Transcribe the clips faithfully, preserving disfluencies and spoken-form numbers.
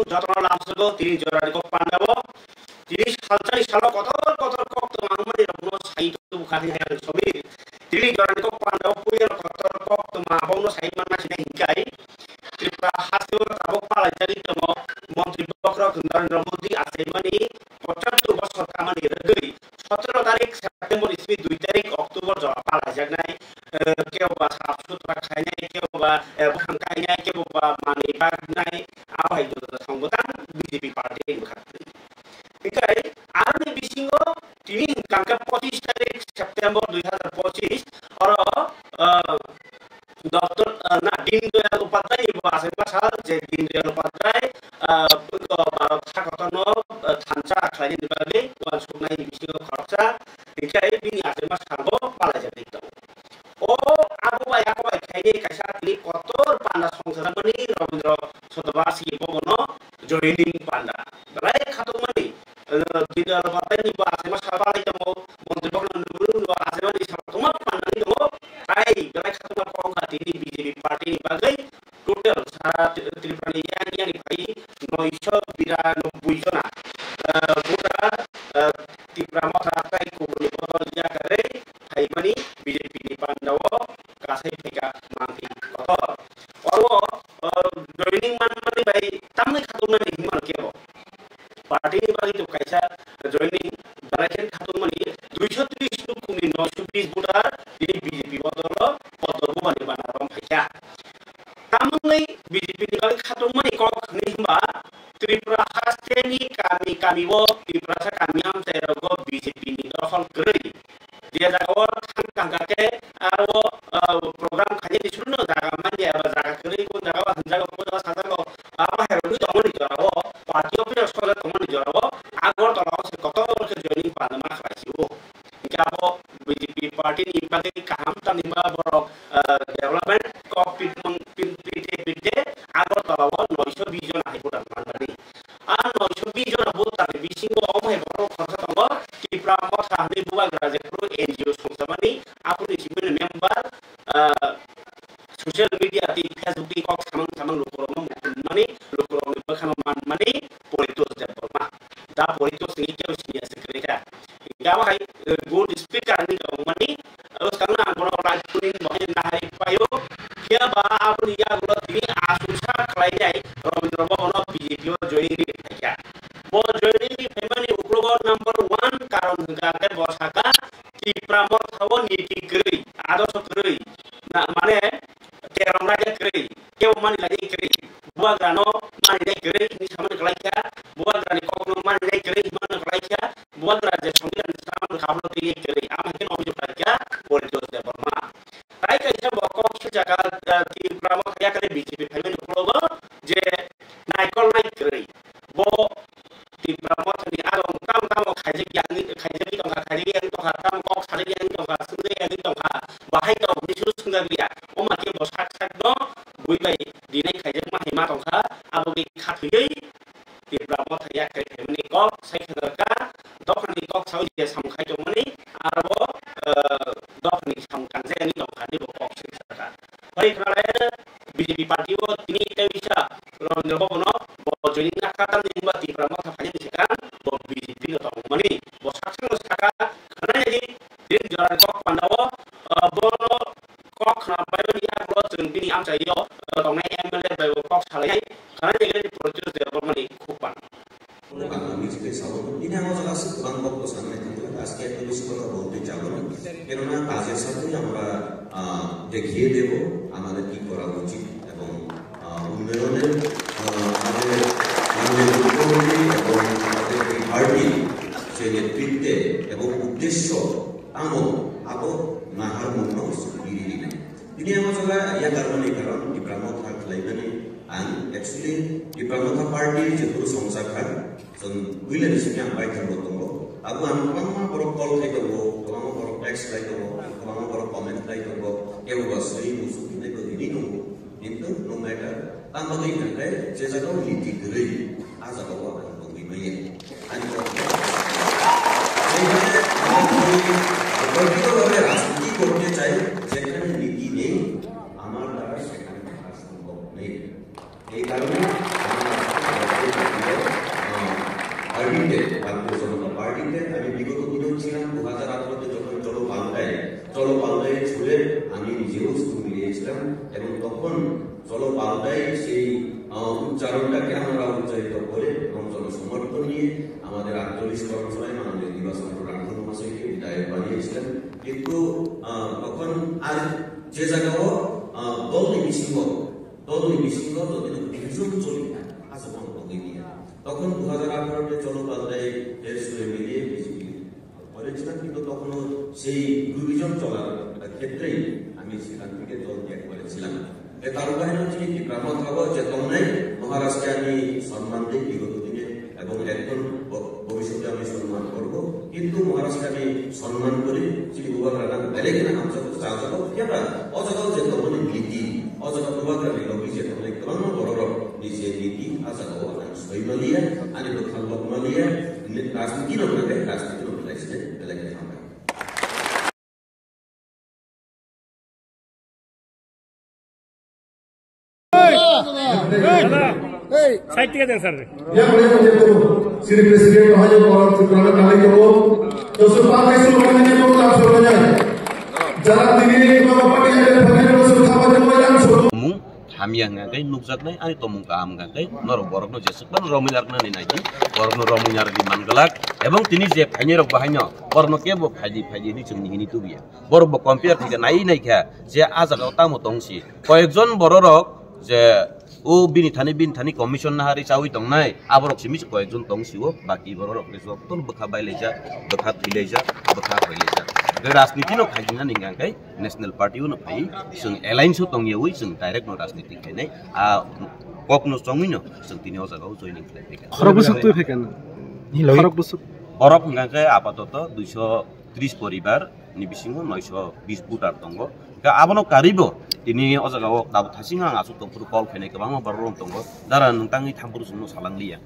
jotono lamsogo tini jorani kok pandao. Tini salsani salo kotor kotor kok tongmani rokno sai tubukha hwnwi hai ang sobi. Tini jorani kok pandao puila kotor kok tongma abongno sai manna sinai hinkai. Tripura hasteo tabuk palaijagwi tongo Montri Bokhorok Narendra Modi achaimani pochattor bosor kamani rwgwi sotoro tarik September iswi dui tarik October jora palaijaknai, eh, kebo ba sap sutra khainai, kebo ba, eh, bwkhang kainai, kebo ba manwi baknai, abo hai joto thang bwtang B J P party ni bwkha. Hinkhe aroni bisingo tini hwnkha khe pochis tarik September dui hazar pochis oro, eh, Doctor, ah, na, Deen Dayal Upadhyay ni bo achaima sal je Deen Dayal Upadhyay, ah, buino Bharat hakotorno, ah, thansa khlainani bagwi uansuknai ni bisingo khoroksa, hinkhe bini achaima salbo palaijagwi tongo. O abo bai abo bai khainai kaisa tini kotor panda songchajakmani Rabindra Chaturvedi bono joining panda. Belai khatungmani, eh, Deen Dayal Upadhyay ni bo achaima sal palai tongo, Montri Bokhorok Narendra Modi ni bo achaimani sal tongma pandani tongo, tai belai khatungma kok wngkha tini B J P party ni bagwi total sara Tri-, Tripura ni yang yang ni pai noisho biranobboi jona, eh, voter, eh, Tipra Motha tai kubuni bodol yakarwi phaimani B J P ni pandao kasai phaikha mangphi kotor. Oro, eh, joining manmani bai tamni khatungmani himano kebo. Party ni bagwi to kaisa joining belai khe khatungmani duisho tris lukuni noisho bis voter tini B J P bodolo Podor Bhubani bana rom phaikha. Tamungwi B J P ni bagwi khatungmani kok hwnwi hwnba Tripura hasteni kami kami o Tiprasa kami amchai rogo B J P ni dokhol kwrwi. Je jaga o thang thang kha khe aro, ah, program khainani suru no jaga manya eba jaga kwrwi kun jaga o hwnjago kun jaga sajago abo hai rogwi tongmani jora o party office o sojak tongmani jora o Agartala o se kotor khe joining panda ma khlai si o. Hinkhe abo B J P party ni bagwi kaham tamni hwnba borok, ah, development kok pitmung pin-, pite pite Agartala o noisho bis jona hai voter manmani. A noisho bis jona voter ni bisingo omo hai borok khoroksa tongo, Tipra Motha hwnwi bubagra jephru N G O songchamani, aphuru ni simi member, ah, social media tei Facebook tei kok samang samang lukurokno mukhunmani, lukurokni bwkhano manmani, Paritosh Debbarma. Da Paritosh hwnwi kebo siniya se kwrwi kha. Hinkhe abo hai, eh, good speaker hwnwi tongmani, bwskangno ang bono live tuning bo hai nahari paio. Phiya ba aboni yagulo tini aswk sa khlainai Rabindra Bhavan o B J P o joining ri phaikha. Bo joining ri phaimani uklogo number one karon hwnkha khe bo sakha Tipra Motha o niti kwrwi, adorsho kwrwi, na, mane, Kerong raida kwrwi, kebo mani lainai kwrwi, bubagrano mani nai kwrwi hwnwi samani kwlai kha, bubagrani kokno mani nai kwrwi hwnwi mani kwlai kha, bubagra je Songbidan samani kha abono twi kwrwi, ama khe obhijog khlai kha Paritosh Debbarma. Tai kaisa bo kok swijak kha, ah, Tipra Motha yakarwi B J P phaimani uklogo je naikol nai kwrwi. Bo Tipra Mothani aro tamo tamo khaijak ya wngwi, khaijagwi tongkha, khaijak ya wngwi tongkha, tamo kok sajak ya wngwi tongkha, swngjak ya wngwi tongkha, bahai tong hwnwi suru swngjak ya. Oma khe bo sak sakno bui bai dinai khaijakma hai ma tongkha, abo bai khathwiwi Tipra Motha yakhai phaimani kok sai khe dorkar, dophani kok saui je samung khai tongmani, aro, eh, dophani samung kangjak ya wngwi tongkha, ani bo kok sai sakha. Hoi khwlai B J P party o tini tei wngsa Rabindra Bhavan o bo joining nakha tamni hwnba Tipra Motha phainani swkang bo B J P no tongmani. Bo saksano sakha khwnainani tini jora kok pandao, ah, bono kok khna paimani yagulo chwng bini amchaio, ah, tongnai M L A bai bo kok salainai khwnainani Paritosh Debbarmani khuk pan. Bangla music-এ সাবন। ইনি আমার কাছে পুরান গল্প সামনে থাকলে আজকে এত বেশি কথা বলতে যাব না। কেননা কাজের সাথেই আমরা, আহ, দেখিয়ে দেব আমাদের কি করা উচিত এবং, আহ, উন্নয়নের, আহ, আমাদের মাননীয় মুখ্যমন্ত্রী এবং আমাদের এই পার্টি যে নেতৃত্বে এবং উদ্দেশ্য tamo abo nahar mungno sukiri rinai. Tini ang o jaga yakarmani karon Tipra Motha khlaimani ang actually Tipra Motha party jephuru songchakha, chwng puilani simi ang baithang bo tongo. Abo ang kwbangma borok call khai tongo, kwbangma borok text khai tongo, kwbangma borok comment khai tongo, kebo ba swi muchung hinai bo hini nungo. Kintu no matter, tamo twi hwnkhe je jaga o niti kwrwi, a jaga o ang tongwi manya. Ani kok. যেখানে আমি political ভাবে রাজনীতি করতে চাই, যেখানে নীতি নেই, আমার দ্বারা সেখানে থাকা সম্ভব নেই। এই কারণে আমার রাজনীতি করতে উচ্চারণটাকে আমরা উচ্চারিত করে এবং জনসমর্থন নিয়ে আমাদের আটচল্লিশ কর্মসভায় মাননীয় দিবাচন্দ্র রাংখল মহাশয়কে বিধায়ক বানিয়েছিলেন। কিন্তু, আহ, তখন আর যে জায়গাও, আহ, দল নিবিসিংহ, দল নিবিসিংহ যদি বিভাজন চলি থাকে, আজ বন্ধ হয়ে গিয়ে। তখন দু হাজার আঠারোতে চলো পাল্টাই এর সঙ্গে মিলিয়ে বিজেপি করেছিলাম, কিন্তু তখনও সেই দুর্বিজন চলার ক্ষেত্রেই আমি সেখান থেকে দল ত্যাগ করেছিলাম। এ তার উপায় হচ্ছে কি, ত্রিপুরা মথা যে তমনাই মহারাজকে আমি সম্মান দিই বিগত দিনে এবং এখন ভ-, ভবিষ্যতে আমি সম্মান করব, কিন্তু মহারাজকে আমি সম্মান করি। শ্রী ভগবান রানা বেলেগ না হামসা তো চাচা তো কেবা অজাগাও যে তমনি নীতি, অজাগা প্রভাকরনি লোক যে তমনি কেবল বড় নিজে নীতি আজাগাও আন সইমালিয়া, আনি তো খাল লোকমালিয়া, রাজনীতি লোক না, রাজনীতি লোক লাইসে বেলেগ না। Side থেকে দেন, sir. Yang boleh menyentuh sini presiden bahaya orang Tripura kali itu. Terus pakai suruh menyentuh langsung aja. Jalan tinggi ini kalau pakai ada pakai terus kawan yang langsung. Hamya hwnka khe nukjaknai, ani tongmung kaham hwnka khe norok borokno jeswk phano romwi narwknani naidi, borokno romwi narwgwi manglak, ebong tini je phainairok bahaino borokno kebo phaidi phaidi hinwi chwngni hini tubuya. Borok bo compare khaikha, naiwi naikha je ah jagao tamo tongsi. Koyekjon bororok je o bini thani, bini thani commission naharwi chawi tongnai, aborok simi se koyekjon tongsio, baki bororok khe jotono bwkha bailaijak, bwkha thwilaijak, bwkha hoilaijak. Tei rajniti no khaijinani hwnka khe National Party o no phai, chwng alliance o tongyawi chwng direct no rajniti khainai. A kok no chongwi no chwng tini o jaga o joining khlai phaikha. Khorok bwswk twi phaikha no? Khorok bwswk. Borok hwnka khe apatoto duiso tris poribar ni bisingo noiso bis voter tongo. Hwnka abono karwi bo tini o jaga o tabuk thasing ang aswk tongphuru call khainai kwbangma borok rok tongo. Dara nwng tangwi thamphuru chwngno salangliya.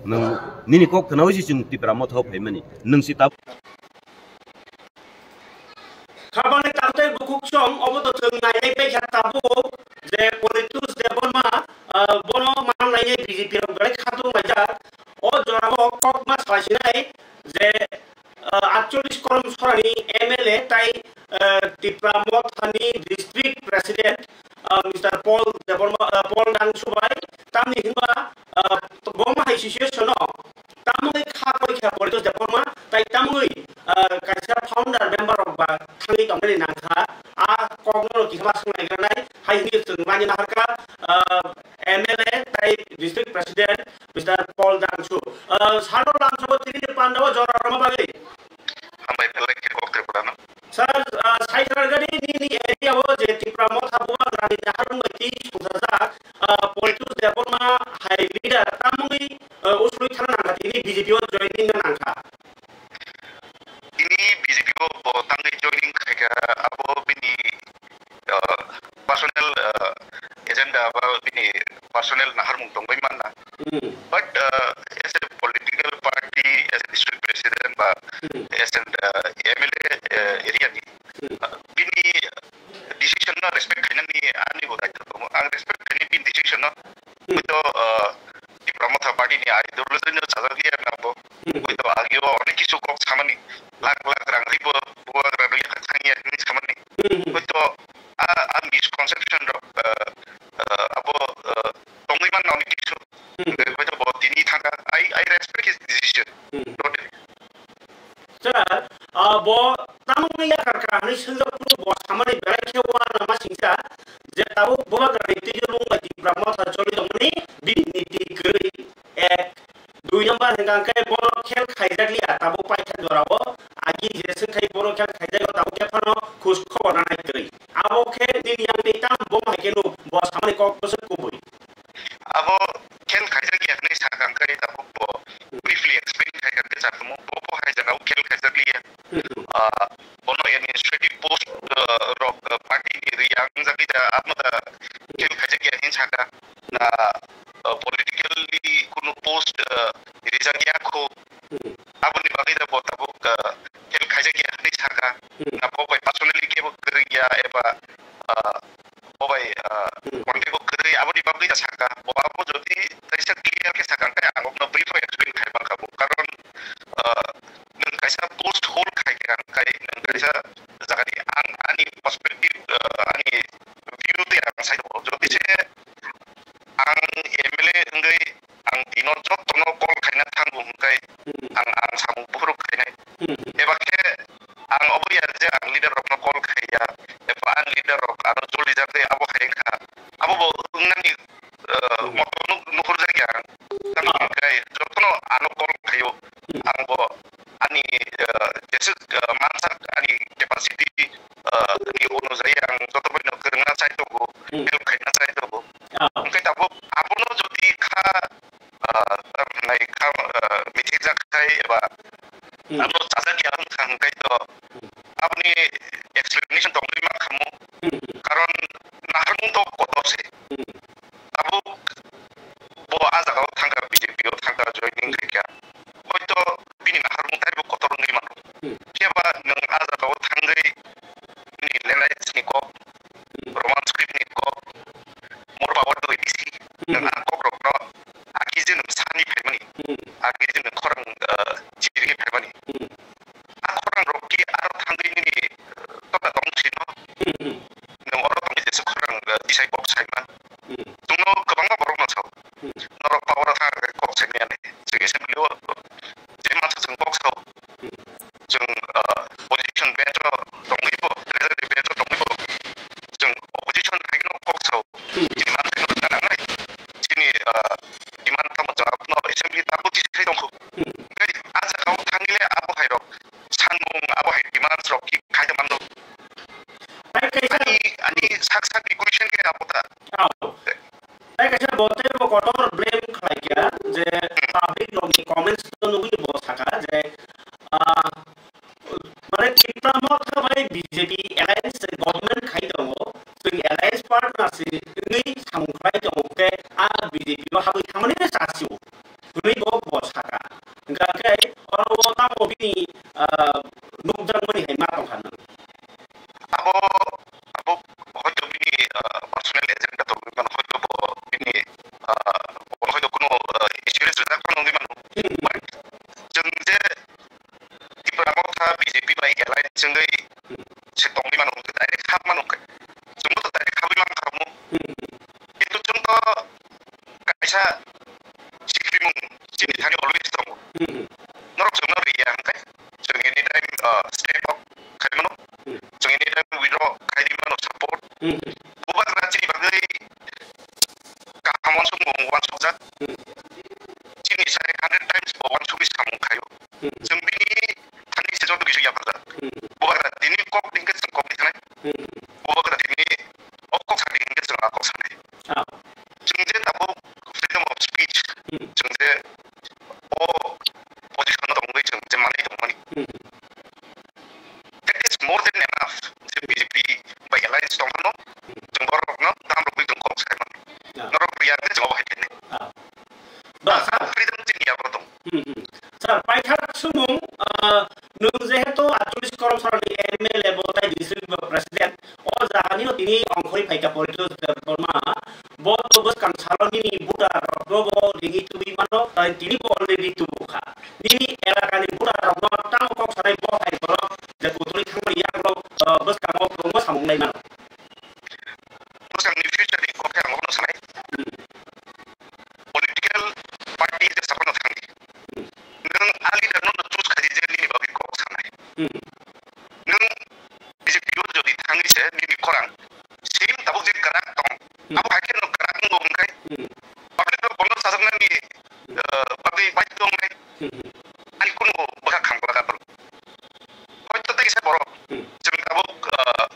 Nwng nini kok khnaui se chwng Tipra Motha o phaimani. Nwng si tabuk Khabangni tamtei bukhuk song obo to chwng nainai paikha tabuk je Politus Debbarma, ah, bono man lainai B J P rok belai khatung laijak. O jorao kokma salaisinai je, ah, atchollish korom sorani M L A tai, ah, Tipra Mothani district president, ah, Mister Paul Debbarma, ah, Paul Dangsubai tamni hwnba, ah, bo mahai situation o tamungwi kha koi kha Politus Debbarma, tai tamungwi, ah, kaisa founder member rok ba thangwi tongmani nangkha, a kokno no kisa ma swngnai granai, hai hwnwi chwng mani naharkha, ah, M L A tai district president Mister Paul Dangsu. Ah, salo lamsao tini ni pandao jora rwma bagwi. Hambai belai khe kok Tripura no. Sir, ah, Saithargani nini area o je Tipra Motha Bubagrani naharmung bai twi songchajak, ah, Politus Debbarma hai leader tamungwi, ah, usulwi thana nangkha tini B J P o joining na nangkha. Tini B J P o bo tangwi joining khaikha abo bini, ah, personal, ah, agenda ba bini personal naharmung tongwi manna. Hmm. But, uh, as a political party, as a district president, ba Hmm. as an, uh, M L A, uh, area ni, Hmm. uh, bini decision no respect khainani ani bo daityo tongo. Ang respect khainai bini decision no. Hmm. Hoito, uh, Tipra Motha party ni ideology no chajak liya na bo. Hmm. Hoito agio onek kisu kok samani, lakh lakh rang ribo, buwa rang riya thangya ni samani. Hmm. Hoito a, a misconception rok, uh, uh, abo, uh, tongwi manna onek kisu. Hmm. Hoito bo tini thangkha. I, I respect his decision. Hmm. Totally. Sir, ah, bo tamungni yakar kha hwnwi swngjak phuru bo samani belai khe uanama singcha je tabuk Bubagrani twijlung bai Tipra Motha choli tongmani bini niti kwrwi. Ek, dui number hwnkha khe bono khel khaijak liya tabuk paitha jorao, agi je swngthai bono khel khaijago tabuk khe phano khus khobor nanai kwrwi. Abo khe nini yang tei tamo bo hai khe no bo samani kok bwswk kubui. Abo khel khaijak ya hwnwi sakha, hwnkhe tabuk bo briefly explain khaikha, hwnkhe sakha, bo, bo hai jagao khel khaijak liya. Hmm. Ah, bono administrative post, ah, rok, ah, party ni rwi ang jagwi da, amo da khel khaijak ya hwnwi sakha. Na, ah, politically kunu post, ah, rijak ya kho. Hmm. Aboni bagwi da bo tabuk, ah, khel khaijak ya hwnwi sakha. Hmm. Na bo bai personally kebo kwrwi ya eba, ah, bo bai, ah, Hmm. contact o kwrwi aboni bagwi da sakha. Bo abo jodi kaisa clear khe sakha, hwnkhe ang bokno brief o explain khai mankha bo. Karon, ah, nwng kaisa post hold khai kha, hwnkhe nwng Hmm. kaisa jagani ang ani perspective, ah, ani view twi ang sai tongo. Jodi se ang M L A wngwi ang tino jotono call khaina thango hwnkhe Hmm. ang, ang samung buhruk khainai. Hmm. Eba khe ang obo ya je ang leader rokno call khaiya, eba ang leader rok ano jolijak tei abo hai wngkha. Abo bo wngnani, eh, Hmm. moto nuk-, nukhurjak ya ang. Tamni Ah. hwnkhe jotono ano call khaio. Hmm. Ang bo ani, eh, jeswk, eh, mansak ani capacity, eh, ni onujai ang joto bai no kwrwngna chai tongo, Hmm. help khaina chai tongo. Ah. Hwnkhe tabuk abono jodi kha, ah, nai kha, ah, mithikjak khai eba Hmm. ano chajak ya wngkha hwnkhe to Hmm. aboni explanation tongwi ma khamu. Hmm. Karon naharmung to kotor se. Hmm. Tabuk bo a jagao thangkha, B J P o thangkha, joining khaikha. Hoito bini naharmung taibo kotor wngwi mano. Hmm. Phiya ba nwng a jagao thangwi bini language ni kok, Hmm. Roman script ni kok, more power to A D C. Hmm. Nwng a kok rokno agi je nwng sani phaimani, Hmm. agi je nwng khorang, uh, chirigwi phaimani. Hmm. A khorang rok ki aro thangwi nini, uh, tokla tong sino. Hmm, hmm. Nwng oro tongwi jesa khorang, uh, tisai kok saima. Hmm. Chwngno kwbangma borokno sao. Hmm. Norok power o thang kok saimani. Chwng assembly o je mansa chwng kok sao. Hmm. Chwng, uh, position bench o tongwi bo, treasury bench o tongwi bo. Chwng opposition hai no kok sao. Hmm. Chini mansa no ta nangnai. Chini, uh, demand tamo jawab no assembly tabuk tisai tongkho. Hmm. Hwnkhe a jagao thangwi le abo hai rok sanmung abo hai demands rok ki khaida mano. Tai kaisa Ani, ani sak sak ni question khe abo ta. Ao. Tai kaisa bo tei bo kotor blame khlai kha je Hmm. public rok ni comments no nugwi bo saka je, ah, mane Tipra Motha bai B J P alliance government khai tongo, chwng alliance partner se wngwi samung khlai tongo, tei a B J P o habwi thangmani chasio. Hwnwi bo, bo saka. Hwnkha khe oro o tamo bini, ah, nukjakmani hai ma tongkha nwng? Abo, abo hoito bini, ah, personal agenda tongwi mano, hoito bo bini, ah, bo hoito kuno, ah, insurance rijak phano wngwi mano. Hmm. But chwng je Tipra Motha B J P bai alliance wngwi Hmm. se tongwi mano, direct hap mano khe. Chwngbo to direct habwi mankha omo. Hmm. Kintu chwng to kaisa sikrimung chini thani always tongo. Hmm. Norok chwngno riya hwnkhe chwng anytime, uh, step up khai mano. Hmm. Chwng anytime withdraw khai di mano support. Hmm. Bubagra chini bagwi kaham uansukmung uansukjak. Hmm. Chini sai hundred times bo uansugwi samung khaio. Hmm. Chwng bini thani se joto kisa yapharjak. Hmm. Bubagra tini kok hwnkhe chwng kok ni sanai. Hmm. Bubagra tini o kok sadi hwnkhe chwng a kok sanai. Ah. Chwng je tabuk freedom of speech, Hmm. chwng je o position o tongwi chwng je manwi tongmani. Hmm. That is more than enough. Je B J P bai alliance tongmano, Hmm. chwng borokno dam rwgwi chwng kok sai mano. Ah. Norok riya hwnkhe chwng obo hai khe nai. Ah. Ba, sir. Freedom chini yago tong. Hmm, hmm. Sir, paithak sumung, ah, nwng jehetu atcholish Koromsarani M L A bo tai district bo president, o jaganio tini ongkhorwi phaikha Paritosh Debbarma, bo to bwskang salo nini voter rokno bo ringwi tubui mano, tai tini bo already tubukha. Nini elakani voter rokno tamo kok sanai bo hai borok je kutui thangmani yakrok, ah, bwskango kwbangma samung lai mano. Bwskangni future ni kok khe ang bono sanai. Hmm. Political party je saphano thangdi. Hmm. Nwng a leader no choose khaidi je nini bagwi kok sanai. Hmm. Nwng B J P o jodi thangwi se nini khorang same tabuk je kwrak tong, Hmm. abo hai khe no kwrak wngo hwnkhe Hmm. public rok bono chajaknani, Hmm. uh, bagwi baidhyo wngnai. Hmm. Ani kunu bwkha kham glak aphuru. Hoito tei kisa borok Hmm. chwng tabuk, uh,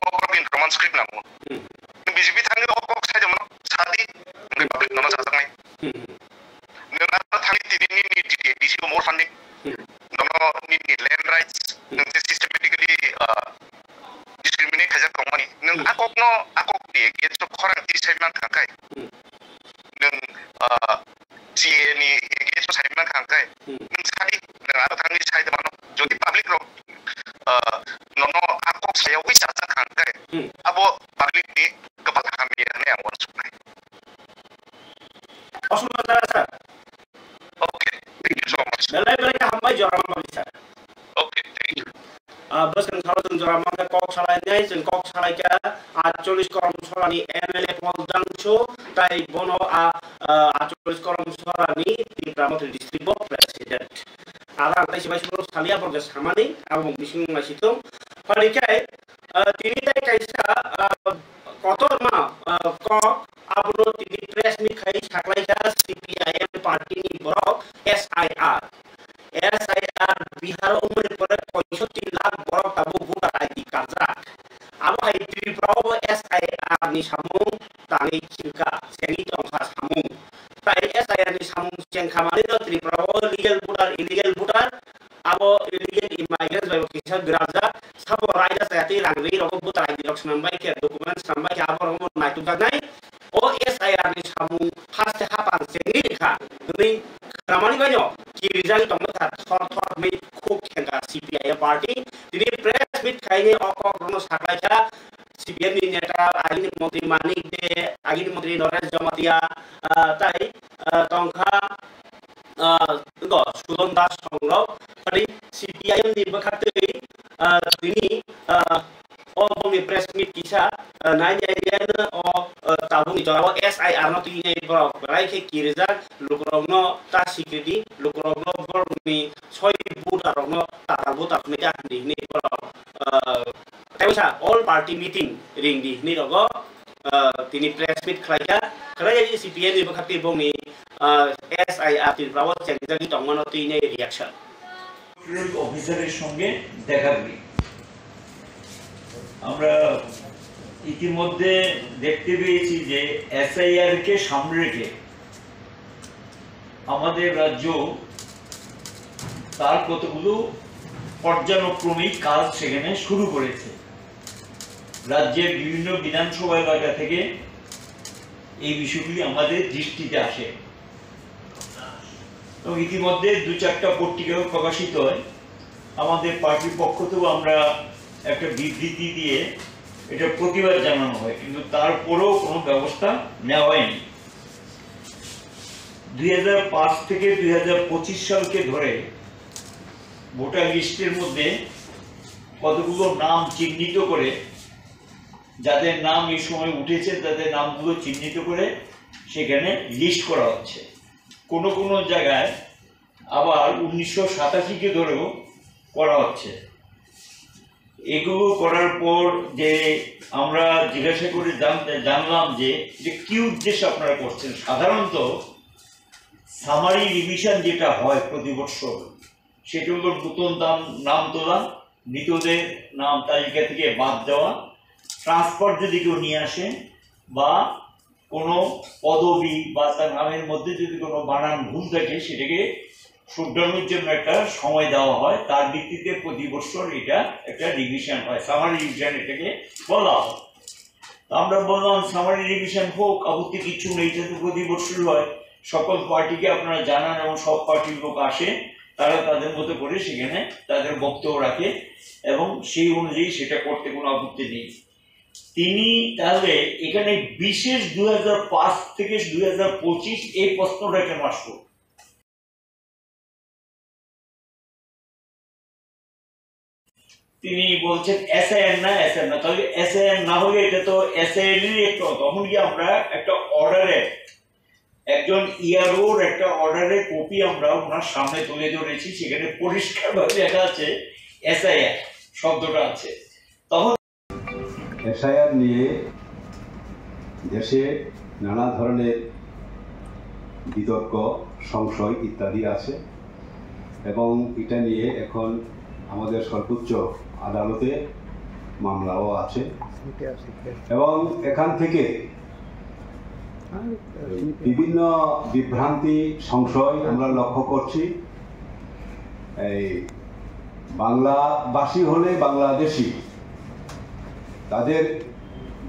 Kok rok ni Roman script nango. Hmm. Nwng B J P thangwi o kok sai de mano, sadi, nwng public nono chajaknai. Hmm. Nwng aro thangwi tini nini D T A D C o more funding. Hmm. Nono nini land rights, Hmm. nwng je systematically, ah, discriminate khaijak tongmani. Nwng Hmm. a kokno, a kokni against o khorang twi sai mankha khai. Hmm. Nwng, ah, C A A ni against o sai mankha hwnkhe, Hmm. nwng sadi, nwng aro thangwi sai de mano. Jodi public rok, ah, nono a kok saya wi chajak kha hwnkhe, Hmm. abo public ni kwpal hamya hwnwi ang uansuknai. Aswk no jara sir. Okay, thank you so much. Belai belai khe hambai jora ma bagwi sir. Okay, thank you. Ah, bwskang salo chwng jora mankha kok salainai, chwng kok salaikha atcholish Koromsarani M L A Paul Jangsu, Tai bono a, a, Acholish Korom Sorani Tipra Motri District bo President. Aro ang tai sibai salo salia borok samani abo bong bising nai situng. Pari kai, a, tini tai kaisa, a, kotorma, a, kok abono tini press meet khai saklaikha C P I M party ni borok S I R. S I R Bihar o wngmani pore poisotti lakh borok tabuk voter I D karjak. Abo hai Tripura o bo S I R ni samung tangwi chengkha, chengwi tongkha samung. Tai S I R ni samung chengkha manwi no Tripura o legal voter, illegal voter, abo illegal immigrants bai bo kisa gwrapjak. Sabo raida chaya twi rang ri rogo voter I D rok swnam bai khe, document swnam bai khe, abo rok bo naitukjaknai. O S I R ni samung haste hapang chengwi rikha hwnwi khwnamani baino kirijagwi tongbaikha thor thor hwnwi khuk khenkha C P I M party. Tini press meet khaini o kokrokno saklaikha C P M ni neta agini montri Manik De, agini montri Noresh Jamatia, ah, tai, ah, tongkha, ah, ego Sudon Das songrok, tari C P I M ni bwkhaktwi, ah, tini, ah, o bongni press meet kisa, ah, nai nai riyano o, ah, tabukni jorao S I R no twi nai borok belai khe kirijak, lukurokno ta sikridi, lukurokno borokni soi voter rokno tatal voter hwnwi ta hwnwi hwnwi borok, ah, tei wngsa all party meeting ringdi hwnwi rogo, ah, tini press meet khlaikha, khlaiya C P M ni bwkhaktwi bongni, ah, S I R Tripura o chengjagwi tongmano twi nai reaction. Field officer-এর সঙ্গে দেখা করি। আমরা ইতিমধ্যে দেখতে পেয়েছি যে এসআইআর কে সামনে রেখে আমাদের রাজ্য তার কতগুলো পর্যায়ক্রমিক কাজ সেখানে শুরু করেছে। রাজ্যের বিভিন্ন বিধানসভা এলাকা থেকে এই বিষয়গুলি আমাদের দৃষ্টিতে আসে এবং ইতিমধ্যে দু চারটা পত্রিকাও প্রকাশিত হয়। আমাদের পার্টির পক্ষ থেকেও আমরা একটা বিবৃতি দিয়ে এটা প্রতিবাদ জানানো হয়, কিন্তু তারপরেও কোনো ব্যবস্থা নেওয়া হয়নি। দুই হাজার পাঁচ থেকে দুই হাজার পঁচিশ সালকে ধরে ভোটার লিস্টের মধ্যে কতগুলো নাম চিহ্নিত করে, যাদের নাম এই সময় উঠেছে, তাদের নামগুলো চিহ্নিত করে সেখানে লিস্ট করা হচ্ছে। কোনো কোনো জায়গায় আবার উনিশশো সাতাশি কে ধরেও করা হচ্ছে। এগুলো করার পর যে আমরা জিজ্ঞাসা করে জানতে, জানলাম যে, যে কি উদ্দেশ্যে আপনারা করছেন। সাধারণত সামারি রিভিশন যেটা হয় প্রতি বছর, সেটা হলো নতুন দাম, নাম তোলা, মৃতদের নাম তালিকা থেকে বাদ দেওয়া, ট্রান্সফার যদি কেউ নিয়ে আসে বা কোনো পদবি বা তার নামের মধ্যে যদি কোনো বানান ভুল থাকে, সেটাকে শুধরানোর জন্য একটা সময় দেওয়া হয়। তার ভিত্তিতে প্রতি বছর এটা একটা রিভিশন হয়, সামারি রিভিশন এটাকে বলা হয়। তো আমরা বললাম, সামারি রিভিশন হোক, আপত্তি কিচ্ছু নেই, এটা তো প্রতি বছরই হয়। সকল পার্টিকে আপনারা জানান এবং সব পার্টির লোক আসে, তারা তাদের মতো করে সেখানে তাদের বক্তব্য রাখে এবং সেই অনুযায়ী সেটা করতে কোনো আপত্তি নেই। তিনি তাহলে এখানে বিশেষ দুই হাজার পাঁচ থেকে দুই হাজার পঁচিশ এই প্রশ্নটা কেন আসলো? তিনি বলছেন এসআইআর না, এসআইআর না। তাহলে এসআইআর না হলে এটা তো এসআইআর এরই একটা, তখন কি আমরা একটা অর্ডারে, একজন ইআরওর একটা অর্ডারের কপি আমরা ওনার সামনে তুলে ধরেছি, সেখানে পরিষ্কারভাবে লেখা আছে এসআইআর শব্দটা আছে। তখন এসআইআর নিয়ে দেশে নানা ধরনের বিতর্ক, সংশয় ইত্যাদি আছে এবং এটা নিয়ে এখন আমাদের সর্বোচ্চ আদালতে মামলাও আছে এবং এখান থেকে বিভিন্ন বিভ্রান্তি, সংশয় আমরা লক্ষ্য করছি। এই বাংলাভাষী হলে বাংলাদেশি, তাদের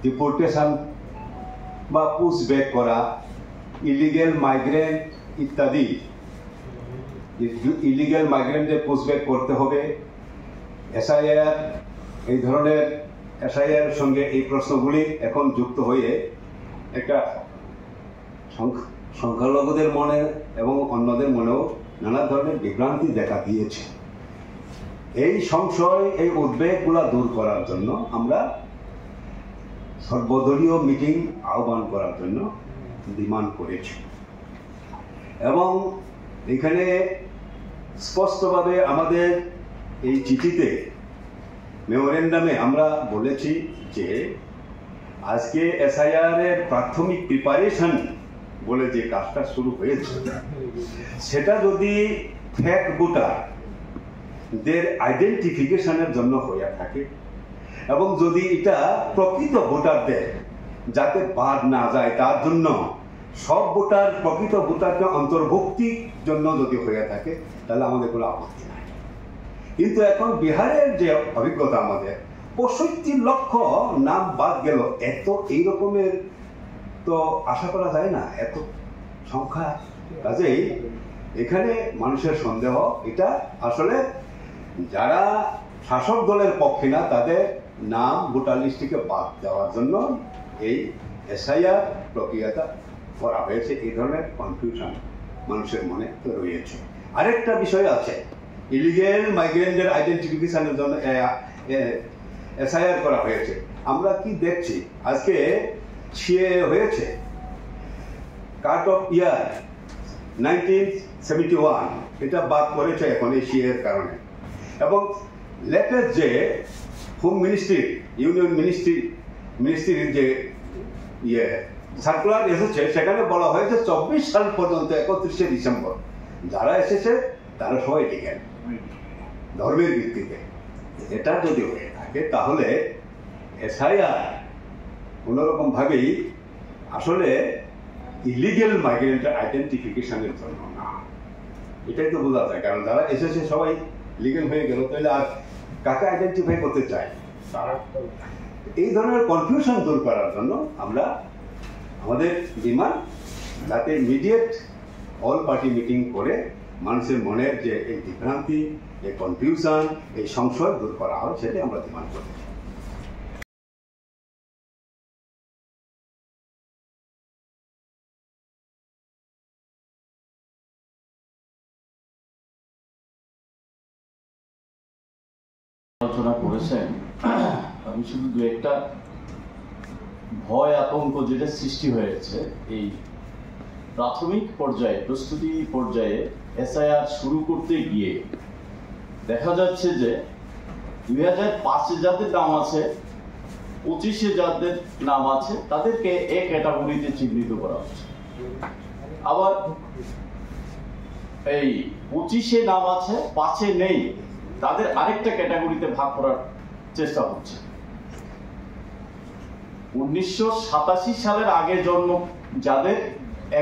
ডিপোর্টেশন বা পুশব্যাক করা, ইলিগেল মাইগ্রেন্ট ইত্যাদি, যে ইলিগেল মাইগ্রেন্টদের পুশব্যাক করতে হবে, এসআইআর, এই ধরনের এসআইআর সঙ্গে এই প্রশ্নগুলি এখন যুক্ত হয়ে একটা সংখ্যা-, সংখ্যালঘুদের মনে এবং অন্যদের মনেও নানা ধরনের বিভ্রান্তি দেখা দিয়েছে। এই সংশয়, এই উদ্বেগগুলা দূর করার জন্য আমরা সর্বদলীয় মিটিং আহ্বান করার জন্য ডিমান্ড করেছি। এবং এখানে স্পষ্টভাবে আমাদের এই চিঠিতে, মেমোরেন্ডামে আমরা বলেছি যে আজকে এসআইআর এর প্রাথমিক প্রিপারেশন বলে যে কাজটা শুরু হয়েছে, সেটা যদি ফেক ভোটারদের আইডেন্টিফিকেশনের জন্য হয়ে থাকে এবং যদি এটা প্রকৃত ভোটারদের যাতে বাদ না যায় তার জন্য, সব ভোটার, প্রকৃত ভোটারকে অন্তর্ভুক্তির জন্য যদি হয়ে থাকে, তাহলে আমাদের কোনো আপত্তি নাই। কিন্তু এখন বিহারের যে অভিজ্ঞতা আমাদের, পঁয়ষট্টি লক্ষ নাম বাদ গেল, এত এই রকমের তো আশা করা যায় না, এত সংখ্যা। কাজেই এখানে মানুষের সন্দেহ, এটা আসলে যারা শাসক দলের পক্ষে না, তাদের নাম ভোটার লিস্ট থেকে বাদ দেওয়ার জন্য এই এসআইআর প্রক্রিয়াটা করা হয়েছে। এই ধরনের কনফিউশন মানুষের মনে তো রয়েছে। আরেকটা বিষয় আছে, ইলিগেল মাইগ্রেন্টদের আইডেন্টিফিকেশনের জন্য এসআইআর করা হয়েছে। আমরা কি দেখছি, আজকে সিএএ হয়েছে, cut off year nineteen seventy one, এটা বাদ পড়েছে এখন এই সিএএর কারণে। এবং লেটেস্ট যে হোম মিনিস্ট্রি, ইউনিয়ন মিনিস্ট্রি, মিনিস্ট্রির যে ইয়ে সার্কুলার এসেছে, সেখানে বলা হয়েছে চব্বিশ সাল পর্যন্ত, একত্রিশে ডিসেম্বর যারা এসেছে তারা সবাই লিখেন ধর্মের ভিত্তিতে। এটা যদি হয়ে থাকে, তাহলে এসআইআর কোনোরকম ভাবেই আসলে ইলিগেল মাইগ্রেন্টের আইডেন্টিফিকেশনের জন্য না। এটাই তো বোঝা যায়, কারণ যারা এসেছে সবাই লিগেল হয়ে গেল, তাহলে আর কাকে আইডেন্টিফাই করতে চায়? এই ধরনের কনফিউশন দূর করার জন্য আমরা, আমাদের ডিমান্ড, যাতে ইমিডিয়েট অল পার্টি মিটিং করে মানুষের মনের যে এই বিভ্রান্তি, এই কনফিউশন, এই সংশয় দূর করা হয়, সেটাই আমরা ডিমান্ড করতে চাই। আলোচনা করেছেন। আমি শুধু দু একটা ভয় আতঙ্ক যেটা সৃষ্টি হয়েছে এই প্রাথমিক পর্যায়ে, প্রস্তুতি পর্যায়ে এসআইআর শুরু করতে গিয়ে দেখা যাচ্ছে যে দুই হাজার পাঁচে যাদের নাম আছে, পঁচিশে যাদের নাম আছে, তাদেরকে এ ক্যাটাগরিতে চিহ্নিত করা হচ্ছে। আবার এই পঁচিশে নাম আছে, পাঁচে নেই, তাদের আরেকটা ক্যাটাগরিতে ভাগ করার চেষ্টা হচ্ছে। উনিশশো সাতাশি সালের আগে জন্ম যাদের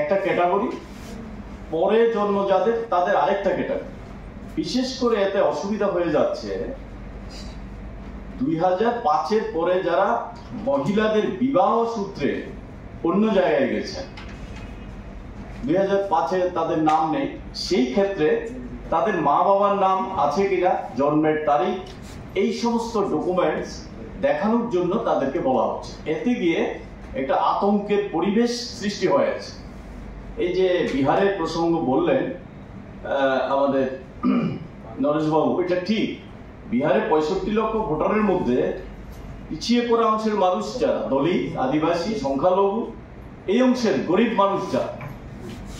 একটা ক্যাটাগরি, পরে জন্ম যাদের তাদের আরেকটা ক্যাটাগরি। বিশেষ করে এতে অসুবিধা হয়ে যাচ্ছে দুই হাজার পাঁচের পরে যারা মহিলাদের বিবাহ সূত্রে অন্য জায়গায় গেছেন, দুই হাজার পাঁচে তাদের নাম নেই, সেই ক্ষেত্রে তাদের মা বাবার নাম আছে কিনা, জন্মের তারিখ, এই সমস্ত ডকুমেন্টস দেখানোর জন্য তাদেরকে বলা হচ্ছে। এতে গিয়ে একটা আতঙ্কের পরিবেশ সৃষ্টি হয়েছে। এই যে বিহারের প্রসঙ্গ বললেন আহ, আমাদের নরেশবাবু, এটা ঠিক, বিহারে পঁয়ষট্টি লক্ষ ভোটারের মধ্যে পিছিয়ে পড়া অংশের মানুষ যারা, দলিত, আদিবাসী, সংখ্যালঘু, এই অংশের গরিব মানুষ যারা,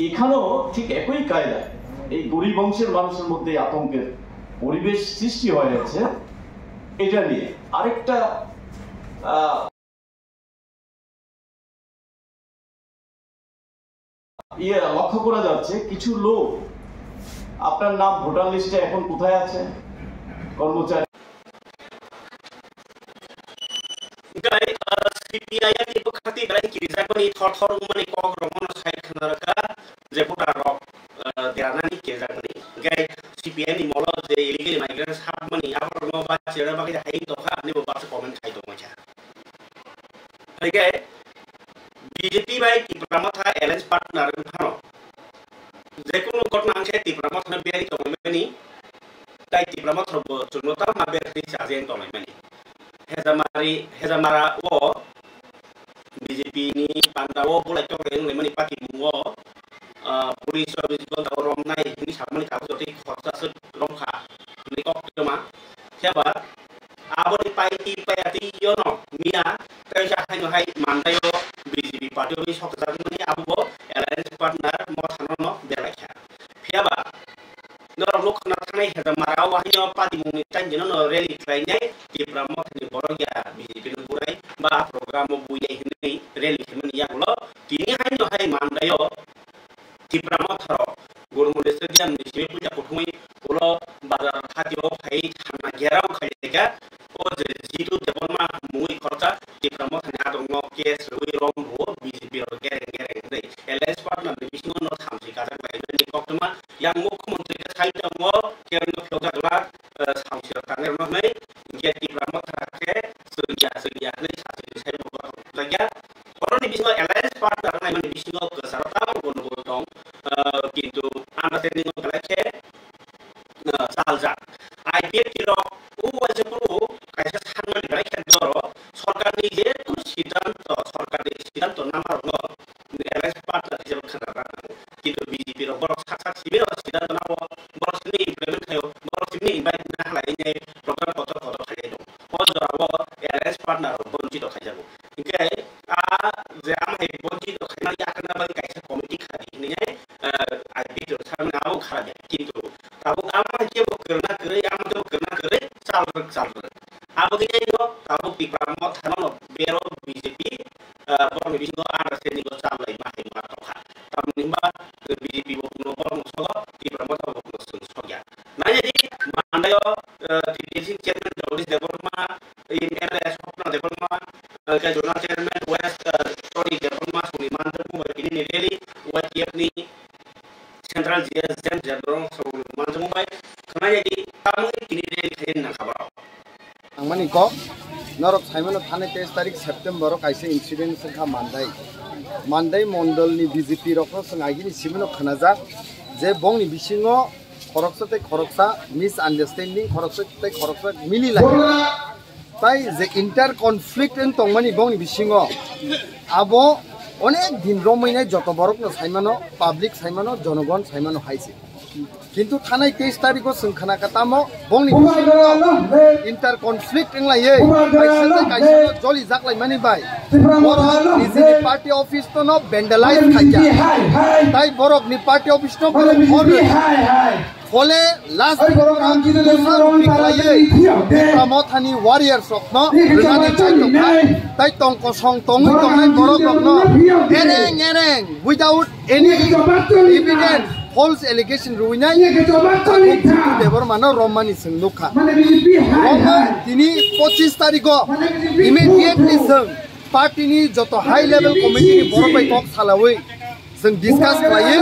এখানেও ঠিক একই কায়দায় এই গরিব অংশের মানুষের মধ্যে এই আতঙ্কের পরিবেশ সৃষ্টি হয়ে গেছে। এটা নিয়ে আরেকটা আহ, ইয়ে লক্ষ্য করা যাচ্ছে, কিছু লোক আপনার নাম ভোটার লিস্টে এখন কোথায় আছে, কর্মচারী। Gai, ah, C P I M ni bwkhati belai kirijak mani thor thor wngmani kok rok no sai khna rwkha je voter rok, ah, deranani kirijak mani. Gai C P I M ni molo je illegal migrant sap mani abo rok no ba chera bagwi hai wng tongkha ani bo baksa comment khai tongmani kha. Hai khe B J P bai Tipra Motha alliance partner wng phano, jekunu ghotna wng khe Tipra Mothano biyari tonglaimani, tai Tipra Motha bo chwngno tamo biyari chajaknai tonglaimani. Hejamari, Hejamara o B J P ni panda o bulai tonglaimani party mung o, ah, police o jibon tabok romnai hwnwi sakmani tabuk jotoi khorsa se romkha hwnwi kok tongma. Phiya ba aboni paiti payati yono miya kaisa haino hai mandaio B J P party o sok jak mani abo bo haino patimungni time dino no rally khlainai Tipra Mothani borok ya B J P no burai ba program o buya hinwi rally khaimani yagulo tini haino hai mandaio Tipra Motha rok Gurumoni Stadium ni simi puja kuthumwi ulo bazar hati o phai thangna gherao khaijak. O je Jitu Debbarma mungwi khoroksa Tipra Mothani adongo case rwi rom rwo B J P rok gereng gereng hinwi alliance partner ni bisingo no thamchi kajak laimani koktwma yang mukhyamantri khe sai tongo kerno phiyokjak glak, eh, samsirok tangnai rokno hinwi hinkhe Tipra Motha khe chwngya chwngya hinwi sachwini sai bo kothok jakya. Borokni bisingo alliance partner wngnaimani bisingo kwcharo tabuk gondogol tong, ah, kintu understanding o belai khe, ah, chaljak. I P F T rok o waisa phuru kaisa sanmani belai khe doro sorkarni je kunu siddhanto, sorkarni siddhanto namarokno alliance partner hisabe khna rwna nango. Kintu B J P rok borok sak sak simi rok siddhanto nabo borok simi implement khaio, borok simi invite na halai program kotor kotor khailai tongo. O jorao alliance partner rok bonchito khaijago. Hinkhe a je amhai bonchito khaimani yakarna bagwi kaisa committee khadi hinwi, eh, I P F T rok sanmani abo kharajak. Kintu tabuk amhai kebo kwrwna kwrwi, amhai kebo kwrwna kwrwi chalrwk chalrwk. Abo khe no tabuk Tipra Mothano no bero B J P, eh, borokni bisingo understanding o chalai ma hai ma tongkha. Tamni hwnba B J P bo kuno borokno sogo, Tipra Motha bo kuno chwng sokya. Nainadi mandaio, eh, T P L C chairman Jagadish Debbarma, M L A Swapna Debbarma, eh, khe zonal chairman West, eh, Tony Debbarma, songni manjak mung bai tini ni rally, Y T F ni central G S James Jadon songni manjak mung bai khwnai di, tamo tini rally khaina nang kha borok. Ang mani kok, norok saimano thani teis tarik September o kaisa incident wngkha Mandai. Mandai mondol ni B J P rokno swng agini simino khwnajak je bongni bisingo khoroksa tei khoroksa misunderstanding, khoroksa tei khoroksa mili lai. Tai je inter conflict wng tongmani bongni bisingo abo onek din romwi nai joto borokno saimano, public saimano, jonogon saimano hai se. Kintu thanai teis tarikh o chwng khna kha tamo bongni bisingo inter conflict wng laiwi kaisa tei kaisa no joli jak lai mani bai borok nijini party office no vandalize khai kha. Tai borok ni party office no borok hor rw kha. Phole last program dosa rok ni khlaiwi Tipra Mothani warriors rokno rwnani chai tongkha. Tai tong kosong tongwi tongnai borok rokno ereng ereng without any evidence false allegation rwinai Debbarmano romani chwng nukha. Romno tini pochis tarikh o immediately chwng party ni joto high level committee ni borok bai kok salawi chwng discuss khlaiwi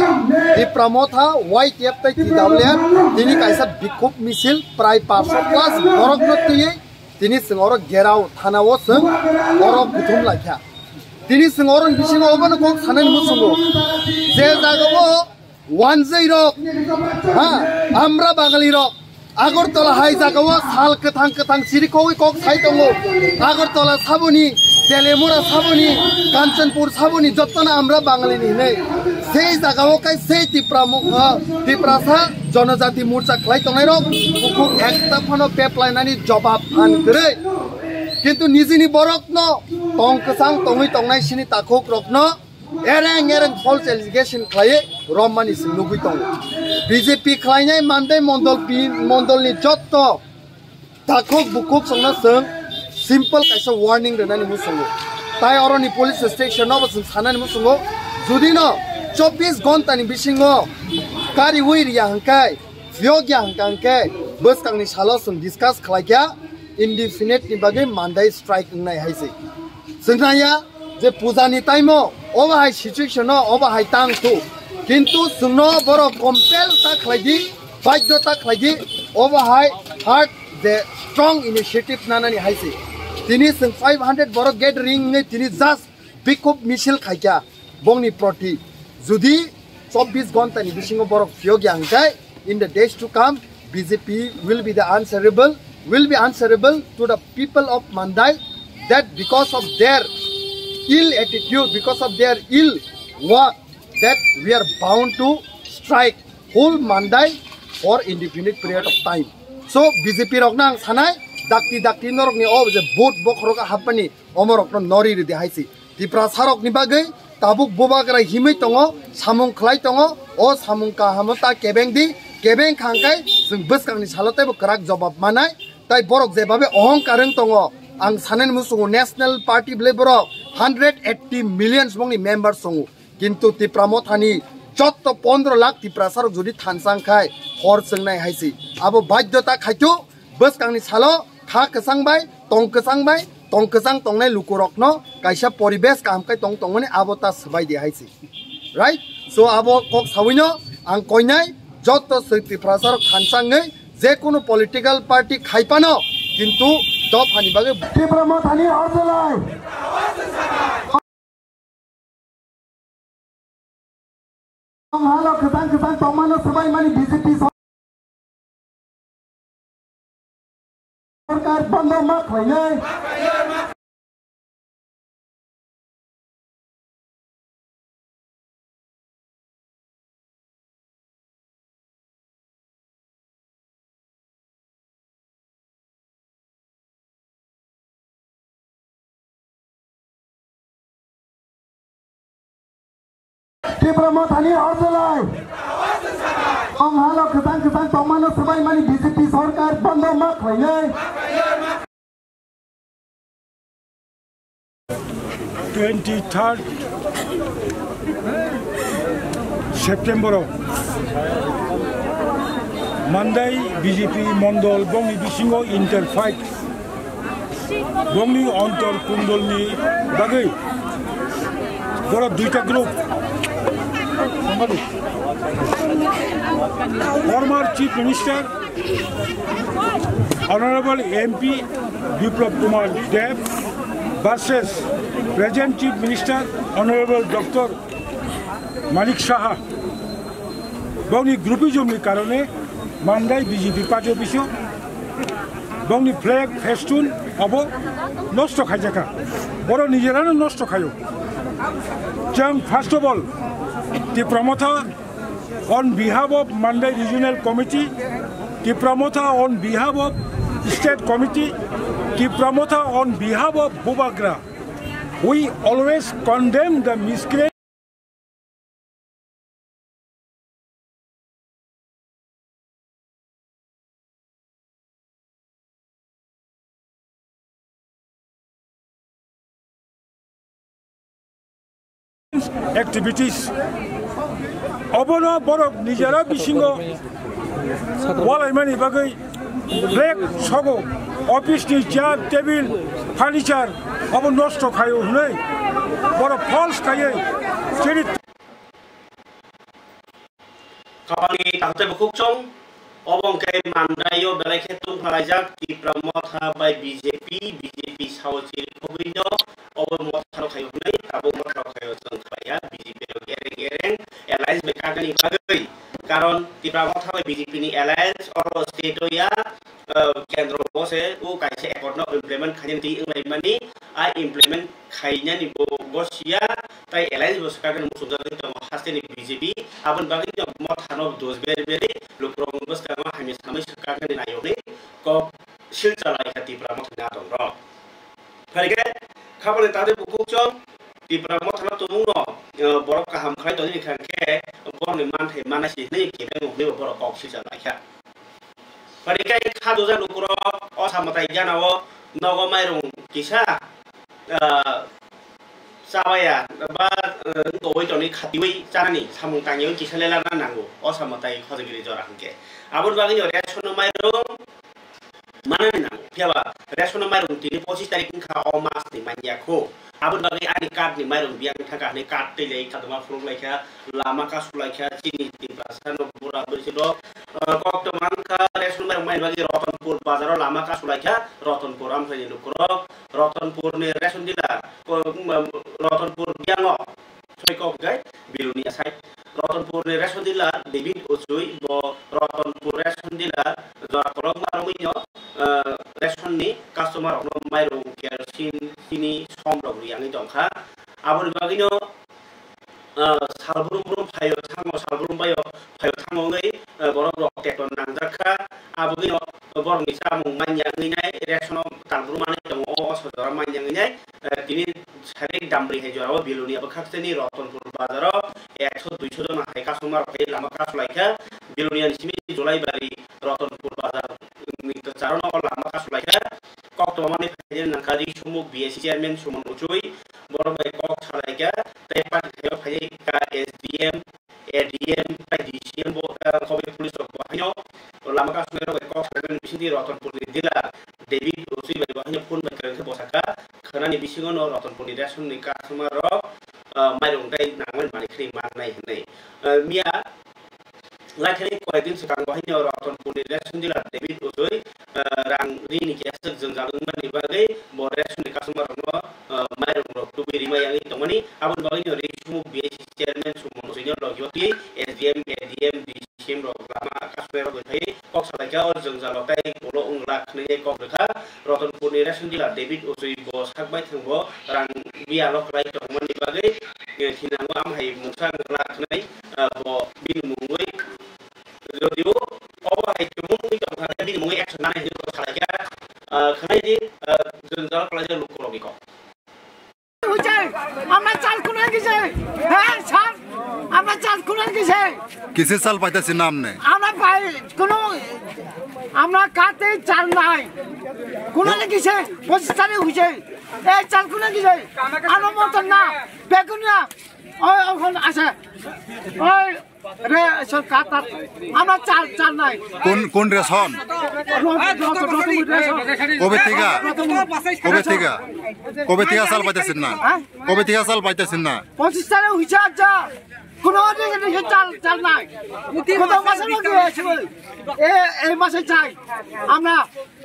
Tipra Motha, Y T F tei T W F tini kaisa bikhub misil prai paanch sho plus borok no twiwi tini chwng oro gerao thana o chwng oro kuthum laikha. Tini chwng oro bisingo obono kok sanani muchungo je jagao wanjwi rok, ha, amra Bangali rok Agartala hai jagao sal kwthang kwthang siri kogwi kok sai tongo. Agartala saboni, Telemura saboni, Kanchanpur saboni jottona amra Bangali ni hinwi. Sei jagao kai sei Tipra mo-, ah, Tiprasa Jonojati Morcha khlai tongnai rok bukhuk ekta phano pep lainani jobab phan kwrwi. Kintu nijini borokno tong kwchang tongwi tongnai sini takhuk rokno ereng ereng false allegation khlaiwi romani se nugwi tongo. B J P khlainai Mandai mondol pi-, mondolni jotto takhuk bukhuk songno chwng simple kaisa warning rwnani muchungo. Tai oroni police station no bo chwng sanani muchungo. Judino chobbish ghonta ni bisingo kariwi riya hwnkhe, phiyokya hwnkha hwnkhe bwskangni salo chwng discuss khlaikha indefinite ni bagwi Mandai strike wngnai hai se. Chwng naiya je puja ni time o obo hai situation o obo hai tang thu. Kintu chwngno borok compel ta khlai di, badhyo ta khlai di, obo hai hard je strong initiative nanani hai se. Tini chwng five hundred borok gathering wngwi tini just bikhub misil khaikha bongni proti. Judi chobbish ghonta ni bisingo borok phiyokya hwnkhe, in the days to come, B J P will be the answerable, will be answerable to the people of Mandai that because of their ill attitude, because of their ill work, that we are bound to strike whole Mandai for indefinite period of time. So, B J P rokno ang sanai, dakti dakti norokni o je vote bokhorogo hapmani, omorokno nori ridi hai se. Tiprasarokni bagwi tabuk bubagra himwi tongo, samung khlai tongo, o samung kahamo ta kebeng di, kebeng kha hwnkhe chwng bwskangni salo teibo kwrak jobab manai. Tai borok jebabe ohongkar wng tongo, ang sanani muchungo National Party bwlai borok hundred eighty million bongni members tongo, kintu Tipra Mothani jotto pondro lakh Tiprasarok jodi thansa wngkhai hor chwngnai hai se. Abo baidhyota khaito bwskangni salo kha kwchang bai, tong kwchang bai, tong kwchang tongnai lukurokno kaisa poribesh kaham khe tong tongmani abo ta swbai di hai se. Right? So abo kok sawino ang koinai jotto chwng Tiprasarok thansa wngwi je kunu political party khai phano, kintu dophani bagwi Tipra Mothani hor chwngnai. Halo kwchang kwchang tongmano swbaimani B J P sorkar bondo ma khlainai. Tipra Mothani hor chwngnai. Ong halo kwchang kwchang tongmano swbaimani B J P sorkar bondo ma khlainai. Twenty third September o Mandai B J P mondol bongni bisingo inter fight bongni ontor kundolni bagwi borok duita group, former Chief Minister Honorable M P Biplab Kumar Deb versus present Chief Minister Honorable Doctor Manik Saha. Bongni groupism ni karone Mandai B J P party office o bongni flag festoon abo nosto khaijakha. Boro nijerano nosto khaio. Chwng first of all Tipra Motha on behalf of Mandai Regional Committee, Tipra Motha on behalf of State Committee, Tipra Motha on behalf of Bubagra, we always condemn the miscreant activities. Obono borok nijera bisingo walaimani bagwi flag sogo, office ni chair, table, furniture obo nosto khaio hwnwi borok false khaiwi chini Kabangni takhuk tei bukhuk chong, obo hwnkhe Mandaio belai khe tungphalaijak Tipra Motha bai B J P, B J P sao chiri khogwino obo mothano khaio hwnwi tabuk mothano khaio chwng khlaiya B J P rok ereng ereng alliance bai kaknani bagwi. Karon Tipra Motha bai B J P ni alliance oro state o ya, ah, kendro o se o kaisa accord no implement khainani twi wnglaimani, a implement khainani bo, bo siya, tai alliance bo swkakhe muchungjagwi tongo hasteni B J P, aboni bagwi no mothano dos beri beri lukurok bwskango hamya samwi swkakhe naio hwnwi kok silcha laikha Tipra Mothani adongrok. Phaikhe khaboni tadwi bukhuk chong Tipra Mothano tumungno, eh, borok kaham khlai tongwi kha khe borokni manthai manna si hwnwi kebengno hwnwi bo borok kok silcha laikha. Phaikhe kha dujak lukurok o samwtai gana o nogo mairung kisa, ah, chabaya ba, ah, wngtongwi tongwi khatiwi chanani samung tangyawi kisa lela na nango o samwtai khojagiri jora hwnkhe. Aboni bagwino ration no mairung manani nango. Phiya ba ration no mairung tini pochis tarik wngkha o mas ni manya kho. Aboni bagwi ani card ni mairung biyang thangkha hwnwi card twi lai kadoma phunuk laikha, lama kasu laikha, chini Tiprasa no bura bwrwi se rok, ah, kok tongma wngkha ration mairung maini bagwi Ratanpur bazar o lama kasu laikha, Ratanpur amchaini lukurok, Ratanpur ni ration dealer, ko, um, Ratanpur biyango soi kok gai Bilonia side. Ratanpur ni ration dealer David Ochoi bo Ratanpur ration dealer jora kolokma romwi no, ah, ration ni customer rok no mairung, kerosene, chini, som rok riyangwi tongkha. Aboni bagwi no, ah, salbrum brum phaio thango, salbrum baio phaio thango wngwi, ah, borok rok tekto nangjak kha. Aboni no borokni chamung manya wngwi nai ration o talbrum manwi tongo, o oso jora manya wngwi nai, ah, tini Sarik Damri hai jora o Bilonia bwkhak sini Ratanpur bazar o ekso duiso jona hai customer rok hai lama kasu laikha. Belonia ni simi Jolaibari Ratanpur Bazar ni kwcharo no o lama kasulaikha. Kok twmani phaidi nangkha Ri Sumuk B S C chairman Suman Uchui, borok bai kok salaikha, tei party thaio phaiwi ka S D M, A D M, tei D C M bo, eh, kobai police rok bo haino lama kasulairok bai kok salaimani bisingtwi Ratanpur ni dealer David Uchui bai bo haino phone bai kwrwngkhe bwsakha, khwnani bisingo no Ratanpur ni ration ni customer rok, eh, mairung tei nangmani manwi khri mannai hwnwi. Eh, miya Laithani koyekdin swkang bo haino Ratanpur ni ration dealer David Uchui, eh, rang rini keha swk jwngjal wngmani bagwi bo ration ni customer rokno, eh, mairung rok tubui rima yangwi tongmani. Aboni bagwino Ri Sumuk B S C chairman Suman Uchui no logi S D M, A D M, D C M rok lama kasulairok bai phaiwi kok salaikha, o jwngjal rok tei ulo wngla khwnwi kok rwkha. Ratanpur ni ration dealer David Uchui bo sak baithang bo rang biyalo kwlai tongmani bagwi, eh, thinango amhai mungsa wngla khwnwi, eh, bo bini mungwi jodio obo hai tumung wngwi tongkha khe bini mungwi action nanai hinwi bo salaikha, eh, khwnai di, eh, jwngjal kwlaijak lukurokni kok. হয়েছে? আমরা চাল কোনায় গেছে? হ্যাঁ, স্যার, আমরা চাল কোনায় গেছে? কিসের চাল পাইতেছি না আপনি? আমরা পাই কোনো, আমরা কাতে চাল নাই। কোনায় গেছে? পঁচিশ তারিখ হয়েছে। এই চাল কোনায় গেছে? আমার মতন না, বেগুনিয়া, ওই ওখানে আছে। ওই রে, সব কাতা, আমরা চাল, চাল নাই। কোন, কোন রেশন? রত-, রত-, রতনপুর রেশন। কবে থেকে? রতনপুর। কবে থেকে? কবে থেকে চাল পাইতেছেন না? হ্যাঁ? কবে থেকে চাল পাইতেছেন না? পঁচিশ তারিখ হয়েছে, আচ্ছা। কোনো দিকে দিকে চাল, চাল নাই। গত মাসে লোক হয়েছে বলে। এ, এই মাসে চাই। আমরা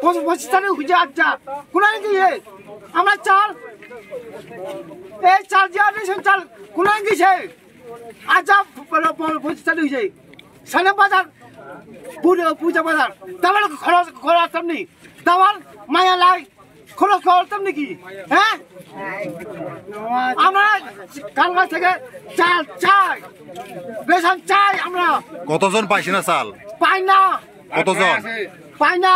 পঁচিশ, পঁচিশ তারিখ হয়েছে, আচ্ছা। কোনায় গিয়ে? আমরা চাল, এই চাল যে আছে, সেই চাল কোনায় গেছে? আচ্ছা, বলো, বলো, পঁচিশ তারিখ হয়েছে। সামনে বাজার, পুজো, পূজা বাজার। তাহলে খরচ, খরচ আপনি। তাহলে মায়া লাই, খরচ খরচ আপনি কি? হ্যাঁ? আমরা কালকা থেকে চাল চাই, রেশন চাই আমরা। কতজন পাইছে না চাল? পাই না। কতজন? পাই না।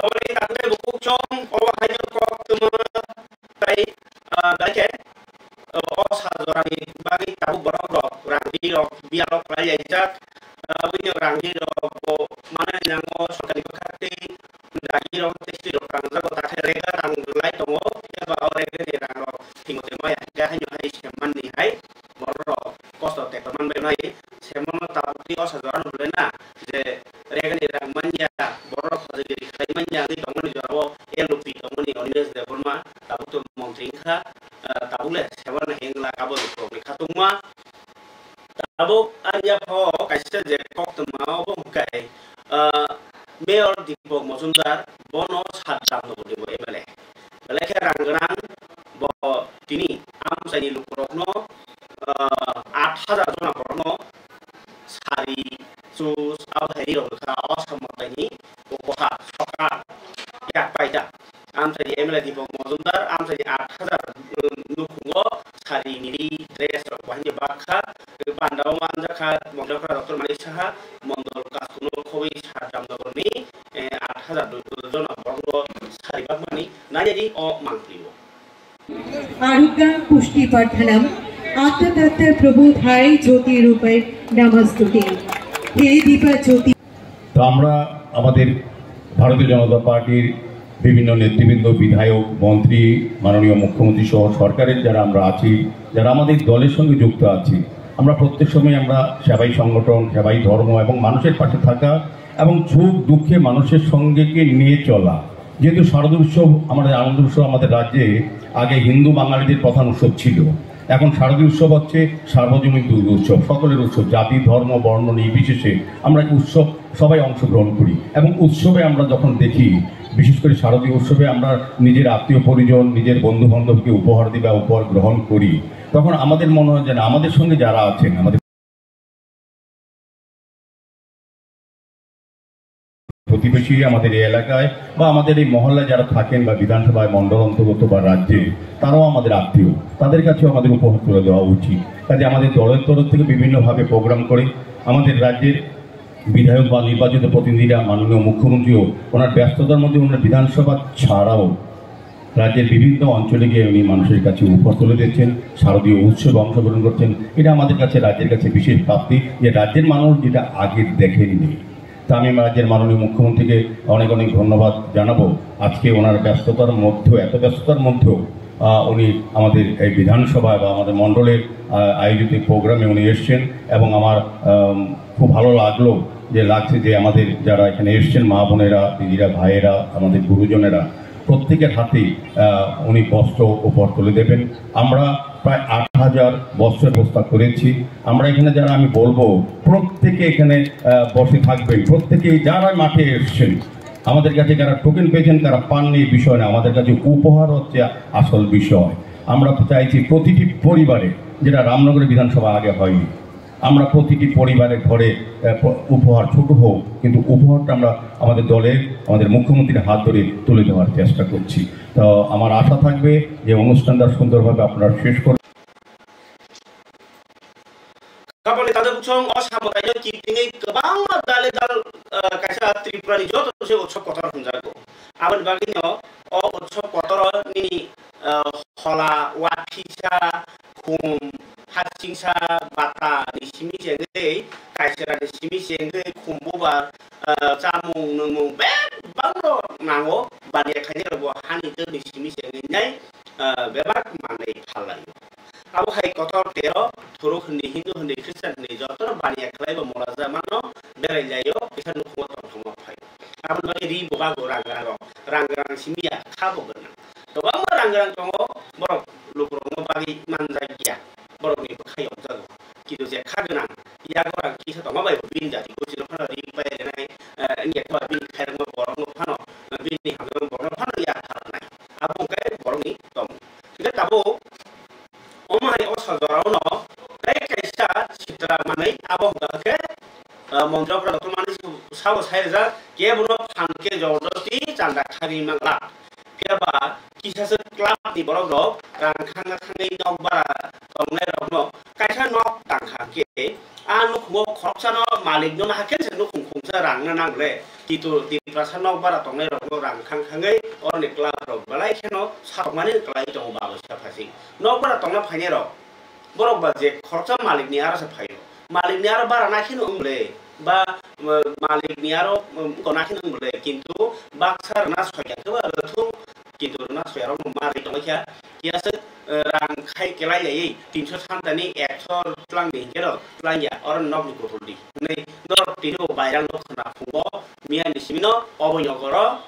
Aboni tangwi bukhuk chom obo haino kok tuma tai, ah, belai khe, ah, o sal jorani bagwi tabuk borok rok rangri rok biyalo khlai laijak. Ah, aboni rangri rok bo manani nango sorkarni bwkhak tei dagi rok tei sri rok rangjago, ta khe rega rang rwlai tongo, phiya ba o rega ni rang rok thingo tei maya hwnkhe haino hai se manni hai borok rok kosto tekto man bai nai. Semano tabuk tei o sajora no belai na je rega ni rang manya, borok hojagiri khlai manya wngwi tongmani jorao L O P tongmani Animesh Debbarma tabuk to montri wngkha, ah, tabuk le semano hengla abo ni borok ni khatungma. Tabuk ani yapha o kaisa je koktwma obo hwnkhe, ah, Mayor Deepak Majumdar bono Sat Ramnagarni bo M L A. Belai khe rang gwnang bo tini amchaini lukurokno, ah, aat hajar jona borokno sari, juice, abo hai ri rok kha o samung taini ukoha sokha yak paida. Amchaini M L A Deepak Majumdar amchaini aat hajar, um, nukhungo sari, niri, dress rok bo haino bak kha. Panda o manjak kha Mondol Doctor Manik Saha, Mondol Kaskuno khobwi Sat Ramnagarni, eh, aat hajar dui jona borokno sari bakmani nainani o mangpili o. Arugyam pushti vardhanam, atma tatma prabodhaya jyoti rupe namostuti. He Dipa Jyoti. তো আমরা আমাদের ভারতীয় জনতা পার্টির বিভিন্ন নেতৃবৃন্দ, বিধায়ক, মন্ত্রী, মাননীয় মুখ্যমন্ত্রী সহ সরকারের যারা আমরা আছি, যারা আমাদের দলের সঙ্গে যুক্ত আছি, আমরা প্রত্যেক সময় আমরা সেবাই সংগঠন, সেবাই ধর্ম এবং মানুষের পাশে থাকা এবং সুখ দুঃখে মানুষের সঙ্গেকে নিয়ে চলা। যেহেতু শারদীয় উৎসব, আমাদের আনন্দ উৎসব আমাদের রাজ্যে আগে হিন্দু বাঙালিদের প্রধান উৎসব ছিল, এখন শারদীয় উৎসব হচ্ছে সার্বজনীন দুর্গোৎসব, সকলের উৎসব, জাতি, ধর্ম, বর্ণ নির্বিশেষে আমরা এই উৎসব সবাই অংশগ্রহণ করি। এবং উৎসবে আমরা যখন দেখি, বিশেষ করে শারদীয় উৎসবে আমরা নিজের আত্মীয় পরিজন, নিজের বন্ধু বান্ধবকে উপহার দিই বা উপহার গ্রহণ করি, তখন আমাদের মনে হয় যেন আমাদের সঙ্গে যারা আছেন, আমাদের প্রতিবেশী, আমাদের এই এলাকায় বা আমাদের এই মহল্লায় যারা থাকেন বা বিধানসভায়, মণ্ডল অন্তর্গত বা রাজ্যে, তারাও আমাদের আত্মীয়, তাদের কাছেও আমাদের উপহার তুলে দেওয়া উচিত। কাজে আমাদের দলের তরফ থেকে বিভিন্নভাবে প্রোগ্রাম করে আমাদের রাজ্যের বিধায়ক বা নির্বাচিত প্রতিনিধিরা, মাননীয় মুখ্যমন্ত্রীও ওনার ব্যস্ততার মধ্যে ওনার বিধানসভা ছাড়াও রাজ্যের বিভিন্ন অঞ্চলে গিয়ে উনি মানুষের কাছে উপহার তুলে দিচ্ছেন, শারদীয় উৎসবে অংশগ্রহণ করছেন। এটা আমাদের কাছে, রাজ্যের কাছে বিশেষ প্রাপ্তি, যে রাজ্যের মানুষ যেটা আগে দেখেননি। তা আমি রাজ্যের মাননীয় মুখ্যমন্ত্রীকে অনেক অনেক ধন্যবাদ জানাবো। আজকে ওনার ব্যস্ততার মধ্যেও, এত ব্যস্ততার মধ্যেও, আহ, উনি আমাদের এই বিধানসভা বা আমাদের মণ্ডলের, আহ, আয়োজিত প্রোগ্রামে উনি এসছেন এবং আমার, আম, খুব ভালো লাগলো, যে লাগছে যে আমাদের যারা এখানে এসছেন, মা বোনেরা, দিদিরা, ভাইয়েরা, আমাদের গুরুজনেরা, প্রত্যেকের হাতেই, আহ, উনি বস্ত্র উপহার তুলে দেবেন। আমরা প্রায় আট হাজার বস্ত্রের ব্যবস্থা করেছি। আমরা এখানে যারা, আমি বলবো, প্রত্যেকে এখানে, আহ, বসে থাকবেন, প্রত্যেকে যারা মাঠে এসছেন, আমাদের কাছে যারা টোকেন পেয়েছেন, তারা পাননি, এই বিষয় না, আমাদের কাছে উপহার হচ্ছে আসল বিষয়। আমরা চাইছি প্রতিটি পরিবারে, যেটা রামনগর বিধানসভা আগে হয়নি, আমরা প্রতিটি পরিবারের ঘরে, আহ, প-, উপহার ছোট হোক, কিন্তু উপহারটা আমরা আমাদের দলের, আমাদের মুখ্যমন্ত্রীর হাত ধরে তুলে দেওয়ার চেষ্টা করছি। তো আমার আশা থাকবে যে অনুষ্ঠানটা সুন্দরভাবে আপনারা শেষ করবেন। Kaboni tado buchung o samung kainwi kitingwi kwbangma dale dal, ah, kaisa Tripura ni joto se utsob kotor hwnjago. Aboni bagwino o utsob kotoro nini, ah, hola, waphisa, khum, hachingsa, bata ni simi chengwi, kaisera ni simi chengwi, khum bubar, ah, chamung nwngmung bebak no nango, baniya khainai rok bo hani twi ni simi chengwi nai, ah, bebak manwi phalai. Abo hai kotor tero, thuruk hwnwi, Hindu hwnwi, Christian hwnwi, jotono baniya khlai bo molaja mano, berai lai o, kisa nukhungo tongthokma phai. Aboni bagwi ri bo bago rang rang rok, rang rang simi ya, kha bo gwnang. Kwbangma rang rang tongo, borok lukurokno bagwi manjak ya, borokni bwkha yokjago. Kintu je kha gwnang, yago rang kisa tongma bai bo bini jati gochino phano ri pai rwnai, eh, wngya khe ba bini khairokma borokno phano, eh, bini hamjakma borokno phano ya pharnai. Abo hwnkhe borokni tongmung. Hwnkhe tabuk omo hai o sajorao no tei kaisa sitra manwi abo hwnkha khe, ah, montri okra Doctor Manik Saha bo sai rijak, kebono phan khe jobordasti chanda khagwi mangla. Phiya ba kisa se club ni borok rok rang khangna khangwi nok bara tongnai rok no kaisa nok tang kha khe a nukhungo khoroksa no malik no hakhe se nukhung khungsa rang na nang le. Kitu Tiprasa nok bara tongnai rok no rang khang khangwi oroni club rok belai kheno satokmani kwlai tongo babo sa phasing. Nok bara tongna phainai rok, borok ba je khoroksa malik ni aro se phaio. Malik ni aro bara na kheno wng le, ba, um, malik ni aro, um, wngko na kheno wng le, kintu baksa rwna soi ya khe ba rwthung, kintu rwna soi ya rok no ma ri tongwi kha. Phiya se, uh, rang khai kelai laiwi tinso santa ni ekso tlang ni hingke rok tlang ya, oro nok ni kuthul di. Hwnwi norok tini bo bairang no khna phungo, miya ni simi no obo nokoro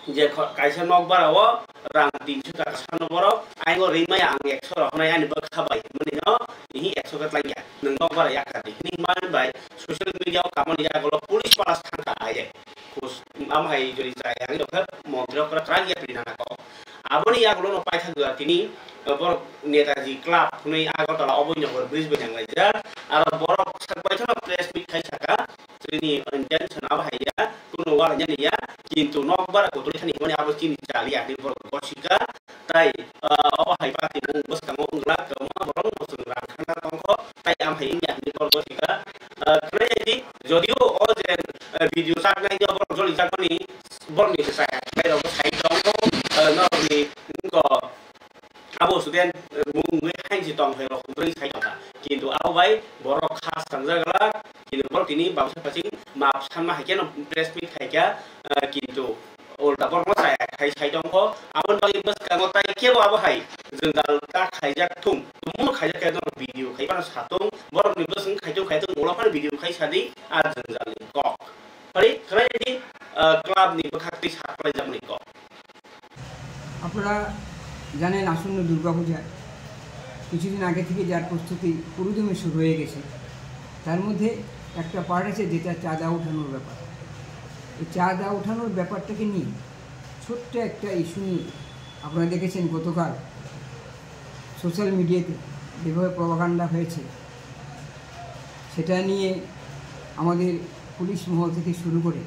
je kho-, kaisa nok bara o rang tinso taka sano borok, aingo ring maya ang ekso rok hwnai ani bwkha bai hwnmani no, ihi ekso khe tlang ya, nwng nok bara yakha di hwnwi himani bai social media o kamani yagulo police palas thangkha aye. Khus-, am hai jori chai ang rok khe montri rok kwrak ya pri nana kok. Aboni yagulo no paithak dua tini, eh, borok Netaji Club hwnwi Agartala obo nokor bridge bai nanglaijak. Aro borok sak bai kheno press meet khai saka, chini intention abo hai ya, kuno wala nyani ya, kintu nok bara kutuli thani hwnmani abo chini chali ya, hwnwi borok gosika. Tai, ah, obo hai party mung bwskango wngla kwbangma borok no chwng rang khangna tongkho, tai am hai wngya hwnwi borok gosika. Ah, khwnai di, jodio o je, ah, video chaknai borok joli jakmani, borokni se chaya khlai rok sai tongo, ah, norokni wngkho. Abo student, eh, mung wngwi hain si tong phai rok wngwi sai tongkha. Kintu abo bai borok kha sangjak glak, kintu borok tini bangsa phasing map sanma hai kheno press meet khai kha, eh, kintu ulta borok no chaya khai sai tongkho. Aboni bagwi bwskango tai kebo abo hai jwngjal ta khaijak thung, tumung khaijak khe norok video khai phano sa thung, borokni bwswng khai thung khai thung ulo phano video khai sadi a jwngjalni kok. Phari khwlai di, eh, club ni bwkhak twi sa khlai jakmani kok. আপনারা জানেন, আসন্ন দুর্গাপূজা কিছুদিন আগে থেকে যার প্রস্তুতি পুরোদমে শুরু হয়ে গেছে। তার মধ্যে একটা পার্ট আছে যেটা চাঁদা ওঠানোর ব্যাপার। এই চাঁদা ওঠানোর ব্যাপারটাকে নিয়ে ছোট্ট একটা ইস্যু নিয়ে আপনারা দেখেছেন গতকাল সোশ্যাল মিডিয়াতে যেভাবে প্রপাগান্ডা হয়েছে, সেটা নিয়ে আমাদের পুলিশ মহল থেকে শুরু করে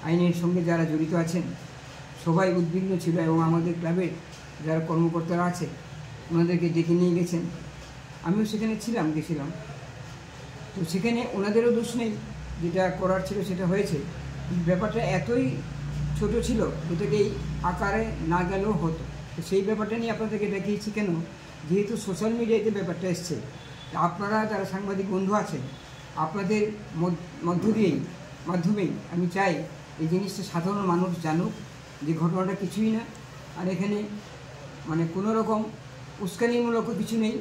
আইনের সঙ্গে যারা জড়িত আছেন, সবাই উদ্বিগ্ন ছিল এবং আমাদের ক্লাবের যারা কর্মকর্তারা আছে, ওনাদেরকে ডেকে নিয়ে গেছেন। আমিও সেখানে ছিলাম, গেছিলাম। তো সেখানে ওনাদেরও দোষ নেই, যেটা করার ছিল সেটা হয়েছে। ব্যাপারটা এতই ছোট ছিল, যেটাকে এই আকারে না গেলেও হতো। তো সেই ব্যাপারটা নিয়ে আপনাদেরকে দেখিয়েছি কেন, যেহেতু সোশ্যাল মিডিয়াতে ব্যাপারটা এসছে, তা আপনারা যারা সাংবাদিক বন্ধু আছেন, আপনাদের মধ্য দিয়েই, মাধ্যমেই আমি চাই এই জিনিসটা সাধারণ মানুষ জানুক, যে ঘটনাটা কিছুই না। আর এখানে মানে কোনো রকম উস্কানিমূলক কিছু নেই,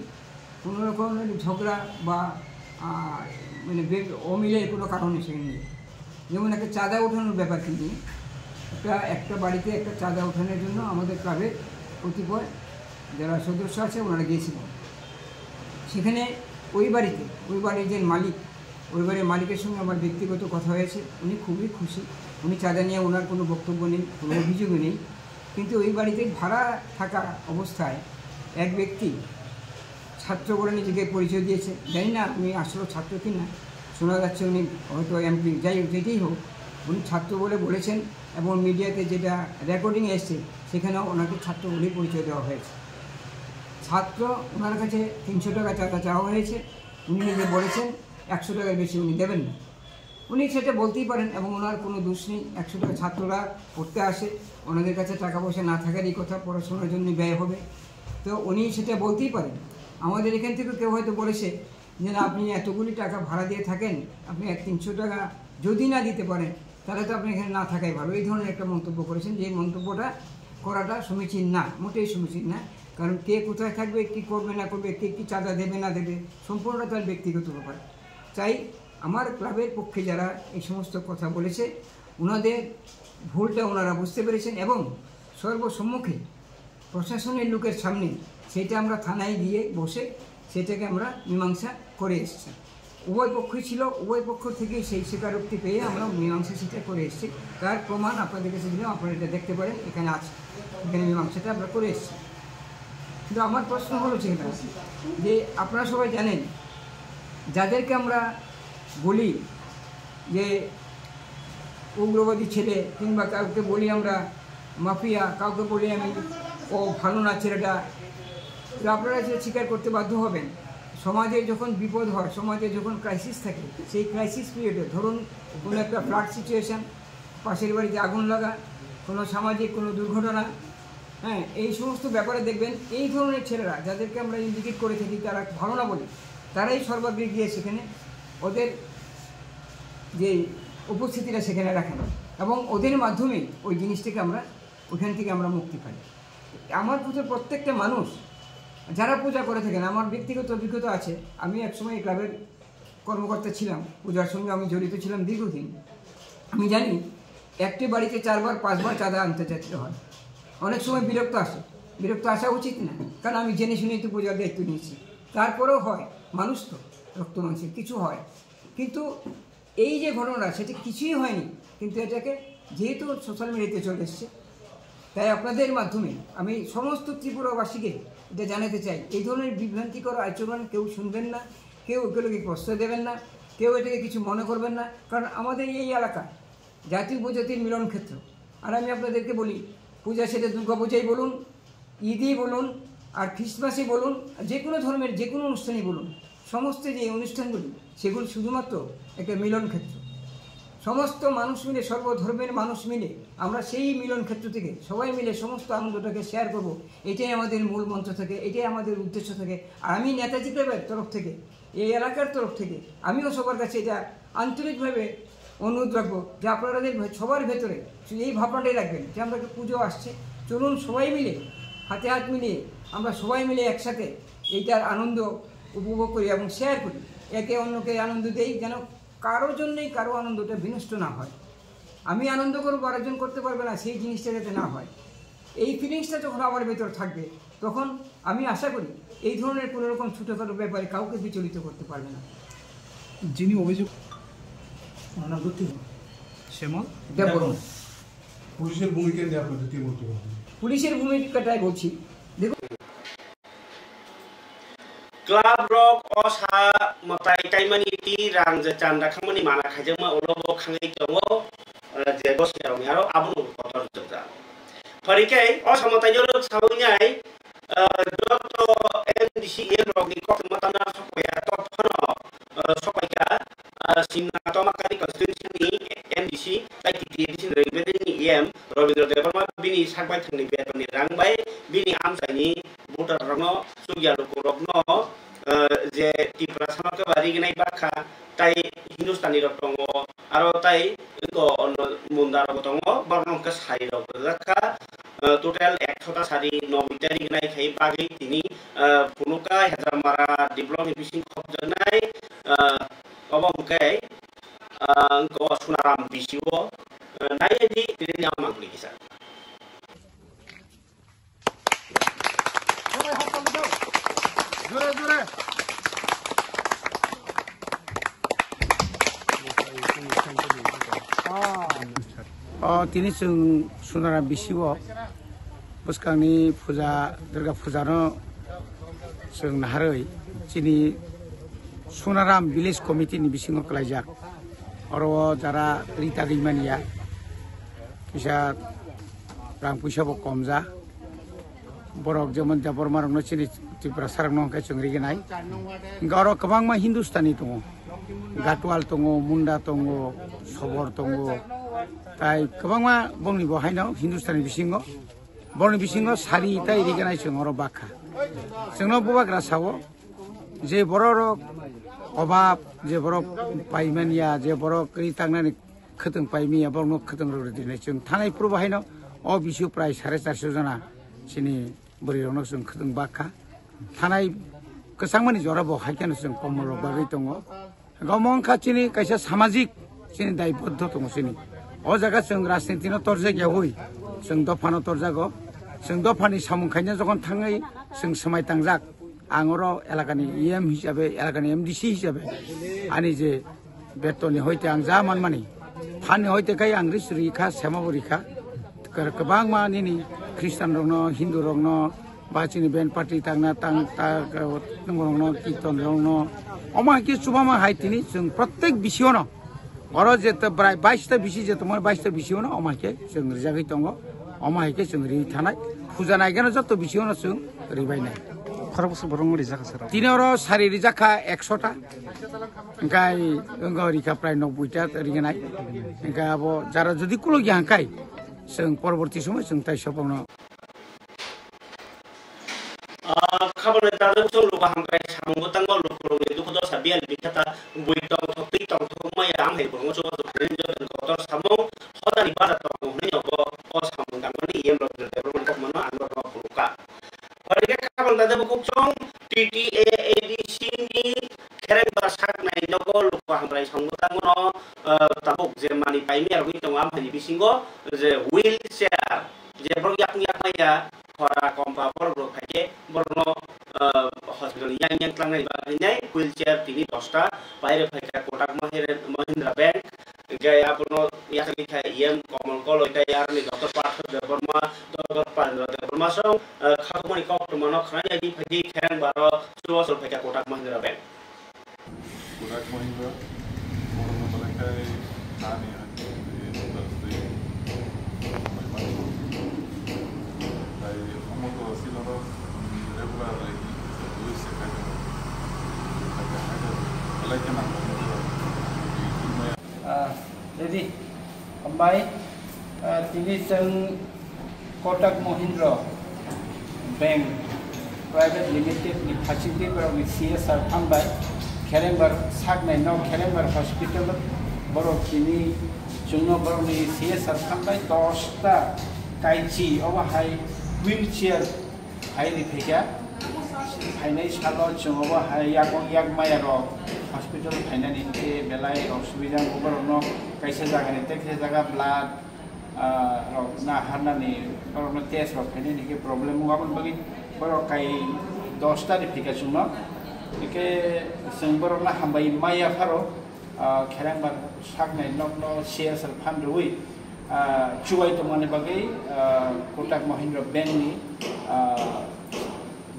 কোনো রকম ঝগড়া বা মানে অমিলের কোনো কারণ সেখানে নেই। যেমন একটা চাঁদা ওঠানোর ব্যাপার কিন্তু একটা একটা বাড়িতে একটা চাঁদা ওঠানোর জন্য আমাদের ক্লাবের কতিপয় যারা সদস্য আছে, ওনারা গিয়েছিলেন সেখানে। ওই বাড়িতে, ওই বাড়ির যে মালিক, ওই বাড়ির মালিকের সঙ্গে আমার ব্যক্তিগত কথা হয়েছে। উনি খুবই খুশি। উনি চাঁদা নিয়ে ওনার কোনো বক্তব্য নেই, কোনো অভিযোগও নেই। কিন্তু ওই বাড়িতে ভাড়া থাকা অবস্থায় এক ব্যক্তি ছাত্র বলে নিজেকে পরিচয় দিয়েছে। জানি না উনি আসলে ছাত্র কি না, শোনা যাচ্ছে উনি হয়তো এমপি, যাই হোক, যেটাই হোক, উনি ছাত্র বলে বলেছেন এবং মিডিয়াতে যেটা রেকর্ডিং এসছে সেখানেও ওনাকে ছাত্র বলেই পরিচয় দেওয়া হয়েছে। ছাত্র ওনার কাছে তিনশো টাকা চাঁদা চাওয়া হয়েছে, উনি নিজে বলেছেন একশো টাকার বেশি উনি দেবেন না। উনি সেটা বলতেই পারেন এবং ওনার কোনো দোষ নেই। একশো টাকা ছাত্ররা পড়তে আসে, ওনাদের কাছে টাকা পয়সা না থাকারই কথা, পড়াশোনার জন্য ব্যয় হবে। তো উনি সেটা বলতেই পারেন। আমাদের এখান থেকে কেউ হয়তো বলেছে যে না, আপনি এতগুলি টাকা ভাড়া দিয়ে থাকেন, আপনি এক তিনশো টাকা যদি না দিতে পারেন, তাহলে তো আপনি এখানে না থাকাই ভালো। এই ধরনের একটা মন্তব্য করেছেন, যে মন্তব্যটা করাটা সমীচীন না, মোটেই সমীচীন না। কারণ কে কোথায় থাকবে, কি করবে না করবে, কে কি চাঁদা দেবে না দেবে, সম্পূর্ণটা তার ব্যক্তিগত ব্যাপার। তাই আমার ক্লাবের পক্ষে যারা এই সমস্ত কথা বলেছে, ওনাদের ভুলটা ওনারা বুঝতে পেরেছেন এবং সর্বসম্মুখে প্রশাসনের লোকের সামনে সেটা আমরা থানায় গিয়ে বসে সেটাকে আমরা মীমাংসা করে এসেছি। উভয় পক্ষই ছিল, উভয় পক্ষ থেকে সেই স্বীকারোক্তি পেয়ে আমরা মীমাংসা সেটা করে এসেছি। তার প্রমাণ আপনাদের কাছে দিলাম, আপনারা এটা দেখতে পারেন, এখানে আছে, এখানে মীমাংসাটা আমরা করে এসেছি। কিন্তু আমার প্রশ্ন হলো সেটা যে আপনারা সবাই জানেন, যাদেরকে আমরা বলি যে উগ্রবাদী ছেলে, কিংবা কাউকে বলি আমরা মাফিয়া, কাউকে বলি আমি ও ভালো না ছেলেটা, তো আপনারা সেটা স্বীকার করতে বাধ্য হবেন। সমাজে যখন বিপদ হয়, সমাজে যখন ক্রাইসিস থাকে, সেই ক্রাইসিস পিরিয়ডে, ধরুন, কোনো একটা ফ্লাড সিচুয়েশন, পাশের বাড়িতে আগুন লাগা, কোনো সামাজিক কোনো দুর্ঘটনা, হ্যাঁ, এই সমস্ত ব্যাপারে দেখবেন এই ধরনের ছেলেরা, যাদেরকে আমরা ইন্ডিকেট করে থাকি, তারা ভালো না বলে, তারাই সর্বাগ্রে গিয়ে সেখানে ওদের যে উপস্থিতিটা সেখানে রাখেন এবং ওদের মাধ্যমে ওই জিনিসটাকে আমরা, ওইখান থেকে আমরা মুক্তি পাই। আমার কাছে প্রত্যেকটা মানুষ যারা পূজা করে থাকেন, আমার ব্যক্তিগত অভিজ্ঞতা আছে, আমি একসময় এই ক্লাবের কর্মকর্তা ছিলাম, পূজার সঙ্গে আমি জড়িত ছিলাম দীর্ঘদিন। আমি জানি একটি বাড়িতে চারবার পাঁচবার চাঁদা আনতে চাইতে হয়, অনেক সময় বিরক্ত আসে। বিরক্ত আসা উচিত না, কারণ আমি জেনে শুনেই তো পূজার দায়িত্ব নিয়েছি। তারপরেও হয়, মানুষ তো, রক্ত মাংসের কিছু হয়, কিন্তু এই যে ঘটনা, সেটা কিছুই হয়নি, কিন্তু এটাকে যেহেতু সোশ্যাল মিডিয়াতে চলে এসছে, তাই আপনাদের মাধ্যমে আমি সমস্ত ত্রিপুরাবাসীকে এটা জানাতে চাই, এই ধরনের বিভ্রান্তিকর আচরণ কেউ শুনবেন না, কেউ এগুলোকে প্রশ্রয় দেবেন না, কেউ এটাকে কিছু মনে করবেন না। কারণ আমাদের এই এলাকা জাতি উপজাতির মিলন ক্ষেত্র। আর আমি আপনাদেরকে বলি, পূজা, সেটা দুর্গা পূজাই বলুন, ঈদই বলুন, আর ক্রিসমাসই বলুন, যে কোনো ধর্মের যে কোনো অনুষ্ঠানই বলুন, সমস্ত যে অনুষ্ঠানগুলি, সেগুলো শুধুমাত্র একটা মিলন ক্ষেত্র। সমস্ত মানুষ মিলে, সর্বধর্মের মানুষ মিলে আমরা সেই মিলন ক্ষেত্র থেকে সবাই মিলে সমস্ত আনন্দটাকে শেয়ার করব। এটাই আমাদের মূল মন্ত্র থাকে, এটাই আমাদের উদ্দেশ্য থাকে। আর আমি নেতাজি ক্লাবের তরফ থেকে, এই এলাকার তরফ থেকে আমিও সবার কাছে এটা আন্তরিকভাবে অনুরোধ রাখবো যে আপনাদের ভে-, সবার ভেতরে শুধু এই ভাবনাটাই রাখবেন যে আমরা একটা পুজো আসছে, চলুন সবাই মিলে, হাতে হাত মিলিয়ে আমরা সবাই মিলে একসাথে এইটার আনন্দ উপভোগ করি এবং শেয়ার করি, একে অন্যকে আনন্দ দেই, যেন কারোর জন্যই কারো আনন্দটা বিনষ্ট না হয়। আমি আনন্দ করবো, আরেকজন করতে পারবে না, সেই জিনিসটা যাতে না হয়। এই ফিলিংসটা যখন আমার ভেতরে থাকবে, তখন আমি আশা করি এই ধরনের কোনো রকম ছোটোখাটো ব্যাপারে কাউকে বিচলিত করতে পারবে না। যিনি অভিযোগ, ওনার নাম তো কি? শ্যামল দেববর্মন। পুলিশের ভূমিকা নিয়ে আপনাদের কি বক্তব্য? পুলিশের ভূমিকাটাই বলছি। দেখুন, Club rok o sa mwtai taimani twi rang je chanda khangmani mana khaijakma ulo bo khangwi tongo. eh, je bosni rokni aro abono kotor jokjak. Phari khe o samo taino rok sawi nai, eh, joto M D C M rokni koktwma tangna sokpaiya tongphano, eh, sokpaikha, eh, Simna Tomakari constituency ni M D C tai T T A D C ni Rengmedini E M Robindra Debbarma bini sak baithangni betonni rang bai bini amchaini voter rokno chukya lukurokno, eh, je Tiprasa no keba rignai bakha tai Hindustani rok tongo, aro tai wngkha ono Munda rok bo tongo, borok no hwnkhe sari rok rijak kha, eh, total ekshota sari noboi ta rignai khai bagwi tini, eh, Phunuka Hedrama Development ni bising khopjaknai, eh, obo hwnkhe, eh, wngkha o Sunaram B C O, eh, nai di tini ang mangpili kisa. O tini chwng Sunaram B C O bwskangni puja, Durga puja no chwng naharwi chini Sunaram Village Committee ni bisingo kwlaijak. Oro o jara rita rimani ya, kisa rang puisa bo kom ja. Borok jemon Debbarma rokno chini Tiprasa rokno hwnkhe chwng riginai. Hwnkhe oro kwbangma Hindustani tongo, Gatwal tongo, Munda tongo, Sobor tongo, tai kwbangma bongni bo haino Hindustani bisingo. Borokni bisingo sari tai riganai chwng oro bakha. Chwngno bubagra sao, je bororok obab, je borok paimanya, je borok ri tangnani khwtwng paimanya, borokno khwtwng rok ridinai chwng thanai purbo haino o bisio prai sare charso jona chini bwrwi rokno chwng khwtwng bakha. Thanai kwchangmani jora bo hai kheno chwng komol rok bagwi tongo. Omo wngkha chini kaisa samajik chini daiboddo tongo chini. O jaga chwng rajniti no torjak ya hui, chwng dopha no torjago. Chwng dopha ni samung khaina jokhon thangwi chwng swmai tangjak. Ang oro elakani E M hisabe, elakani M D C hisabe ani je betoni hoite ang ja manmani, phanni hoite kai ang ris rikha, sema bo rikha. Kwbangma nini Christian rokno, Hindu rokno, ba chini band party tangna tang ta, tongmorokno, kirton rokno, omo hai khe chubama hai tini chwng protek bisiono, oro je ta brai bais ta bisi je tongmani bais ta bisiono omo hai khe chwng rijagwi tongo, omo hai khe chwng ri thanai, puja naigeno joto bisiono chwng ribainai. Khorok bwswk borok rijak kha sir? Tini oro sari rijak kha ekshota, hwnkhe wngkha rikha prai nokboita rignai, hwnkhe abo jara jodi kulukya hwnkhe chwng porborti somoi chwng tai sopono. Ah, khabangni tajuk chwng luku hamkrai samung bwtango lukurokni dukhu dosa biyal bikhata bui tongthok twi tongthok maya amhai bwrwngo chubachu hwnwi jotoni kotor samung hodani baja tongo hwnwi nogo o samung tangmani E M Rabindra Debbarmani kokmano ang norokno phunukha. Phai khe khabang tajuk bukhuk chwng T T A A D C ni kherengbar saknai nogo luku hamkrai samung bwtangono, ah, tabuk je mani paimaya rwgwi tongo amhaini bisingo je wheelchair. Je borok yakung yak maya, khora, kompa, borok rok phaikhe borokno, ah, hospital yang yang tlangnani bagwi nai wheelchair tini dosta, baire phaikha Kotak Mahire-, Mahindra Bank, hwnkhe abono yakung kha E M Komol Koloi tei aroni Doctor Pathor Debbarma, Doctor Parendra Debbarma song, ah, khakumani koktwmano khwnai yagwi phaidi khereng baro chubachu phaikha Kotak Mahindra Bank. Kotak Mahindra, borokno belai khe nani hai, tei omoto siloro regular use se khai tongo. Belai khe nang. Ah, ready? Hambai, ah, tini chwng Kotak Mahindra Bank Private Limited ni phasingtwi borokni C S R phan bai Kherengbar saknai no Kherengbar hospital borok tini chwngno borokni C S R phan bai dosta kaichi obo hai wheelchair hai riphaikha. Phainai salo chwng obo hai yakung yak maya rok hospital phainani hwnkhe belai osubida wng borokno kaisa jagani tei kaisa jaga blood, ah, rok na harnani borokno test rok khainani hwnkhe problem wngo, aboni bagwi borok kai dosta ni phika chwngno. Hwnkhe chwng borokno hambai maya pharo, ah, kherengbar saknai nokno C S R phan rwui, ah, chubai tongmani bagwi, ah, Kotak Mahindra Bank ni, ah,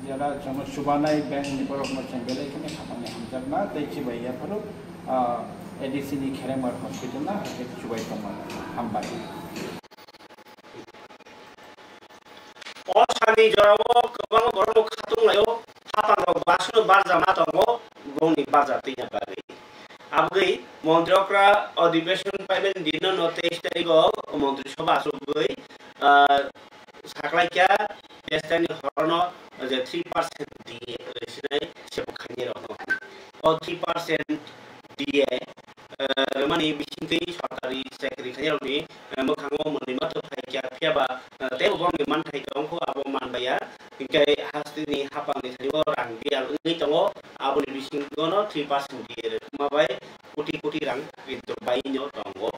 jara chwngno chubanai bank ni borokno chwng belai kheno khaphangni hamjakma tei chibai yapharo, ah, A D C ni Kheremar hospital no hai khe chubai tongma. Hambai. O sani jorao kwbangma borokno khatung laio, hapang rok basno barja ma tongo, bongni barja twi na bagwi. Abgwi montri okra adhibeshon paimani dino no teis tarikh o montri sabha achukgwi, ah, saklaikha, teis tarikh ni horono je three percent D A rwsinai sebo khainai rokno. O three percent D A, eh, rwmani bisingtwi sorkari chakri khainai rokni, eh, mwkhango mwnwi ma tongphai kha, phiya ba, eh, teibo bongni manthai tongkho abo manbaiya. Hinkhe hasteni hapangni thani o rang biyal wngwi tongo, aboni bisingono three percent D A rwma bai koti koti rang rinto bai no tongo.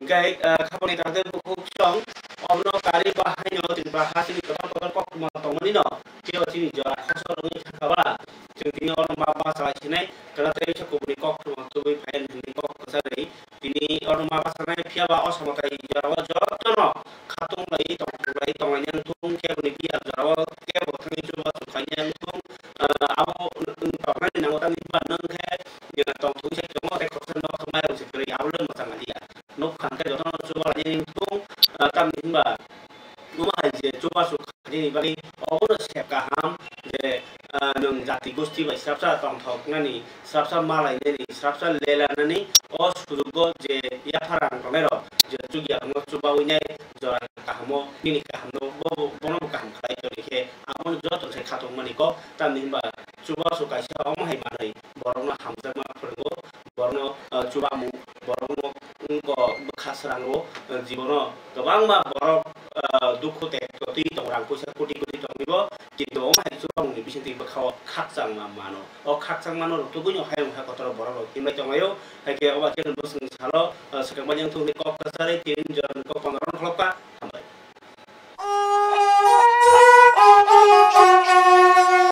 Hinkhe, ah, khapangni tangtwi bukhuk song, obono kari bahaino Tripura hasteni kotor kotor koktwma tongmani no, tei o chini jora khosor wngwi thangkha ba, chwng tini oro ma bachalaisini, kwnatai khe kubuni koktwma tubui phai hwnwi kok kwcharwi, tini oro ma bachanai phiya ba o samwtai jorao jotono khatung lai tongthok lai tonglainani thung khe bini biyal jorao kebo thangwi chubachu khainani thung, ah, abo tongnani nango tamni hwnba nwng khe, ah, tongthok se tongo tei khoroksa nok thok mairum se kwrwi abo le mwchang liya. Nuk phang khe jotono chuba lainani thung, ah, tamni hwnba omo hai je chubachu khainani bagwi obono se kaham je, ah, nwng jati gosti bai srapsa tongthoknani, srapsa malainani, srapsa lelanani o sujugo je yapharang tongnai rok je chukya omo chubawi nai jora kahamo nini kahamno bo, bono bo kaham khlai toni khe abono joto se khatokmani kok tamni hwnba chubachu kaisa omo hai manwi borokno hamjakma phwrwngo, borokno, ah, chubamung, borokno wngkok bwkha srango, ah, jibono kwbangma borok, ah, dukhu tei twi tongo, rang puisa koti koti tongwibo, kintu omo hai chubamungni bisingtwi bwkhao khakchangma mano. O khakchangmano rwtugwino hayung hai kotor borok rok himlai tonglaio, hai khe obo khe bwswng salo, ah, swkang manya wngthok hwnwi kok kwcharwi tini jorani kok pondro no khlopkha.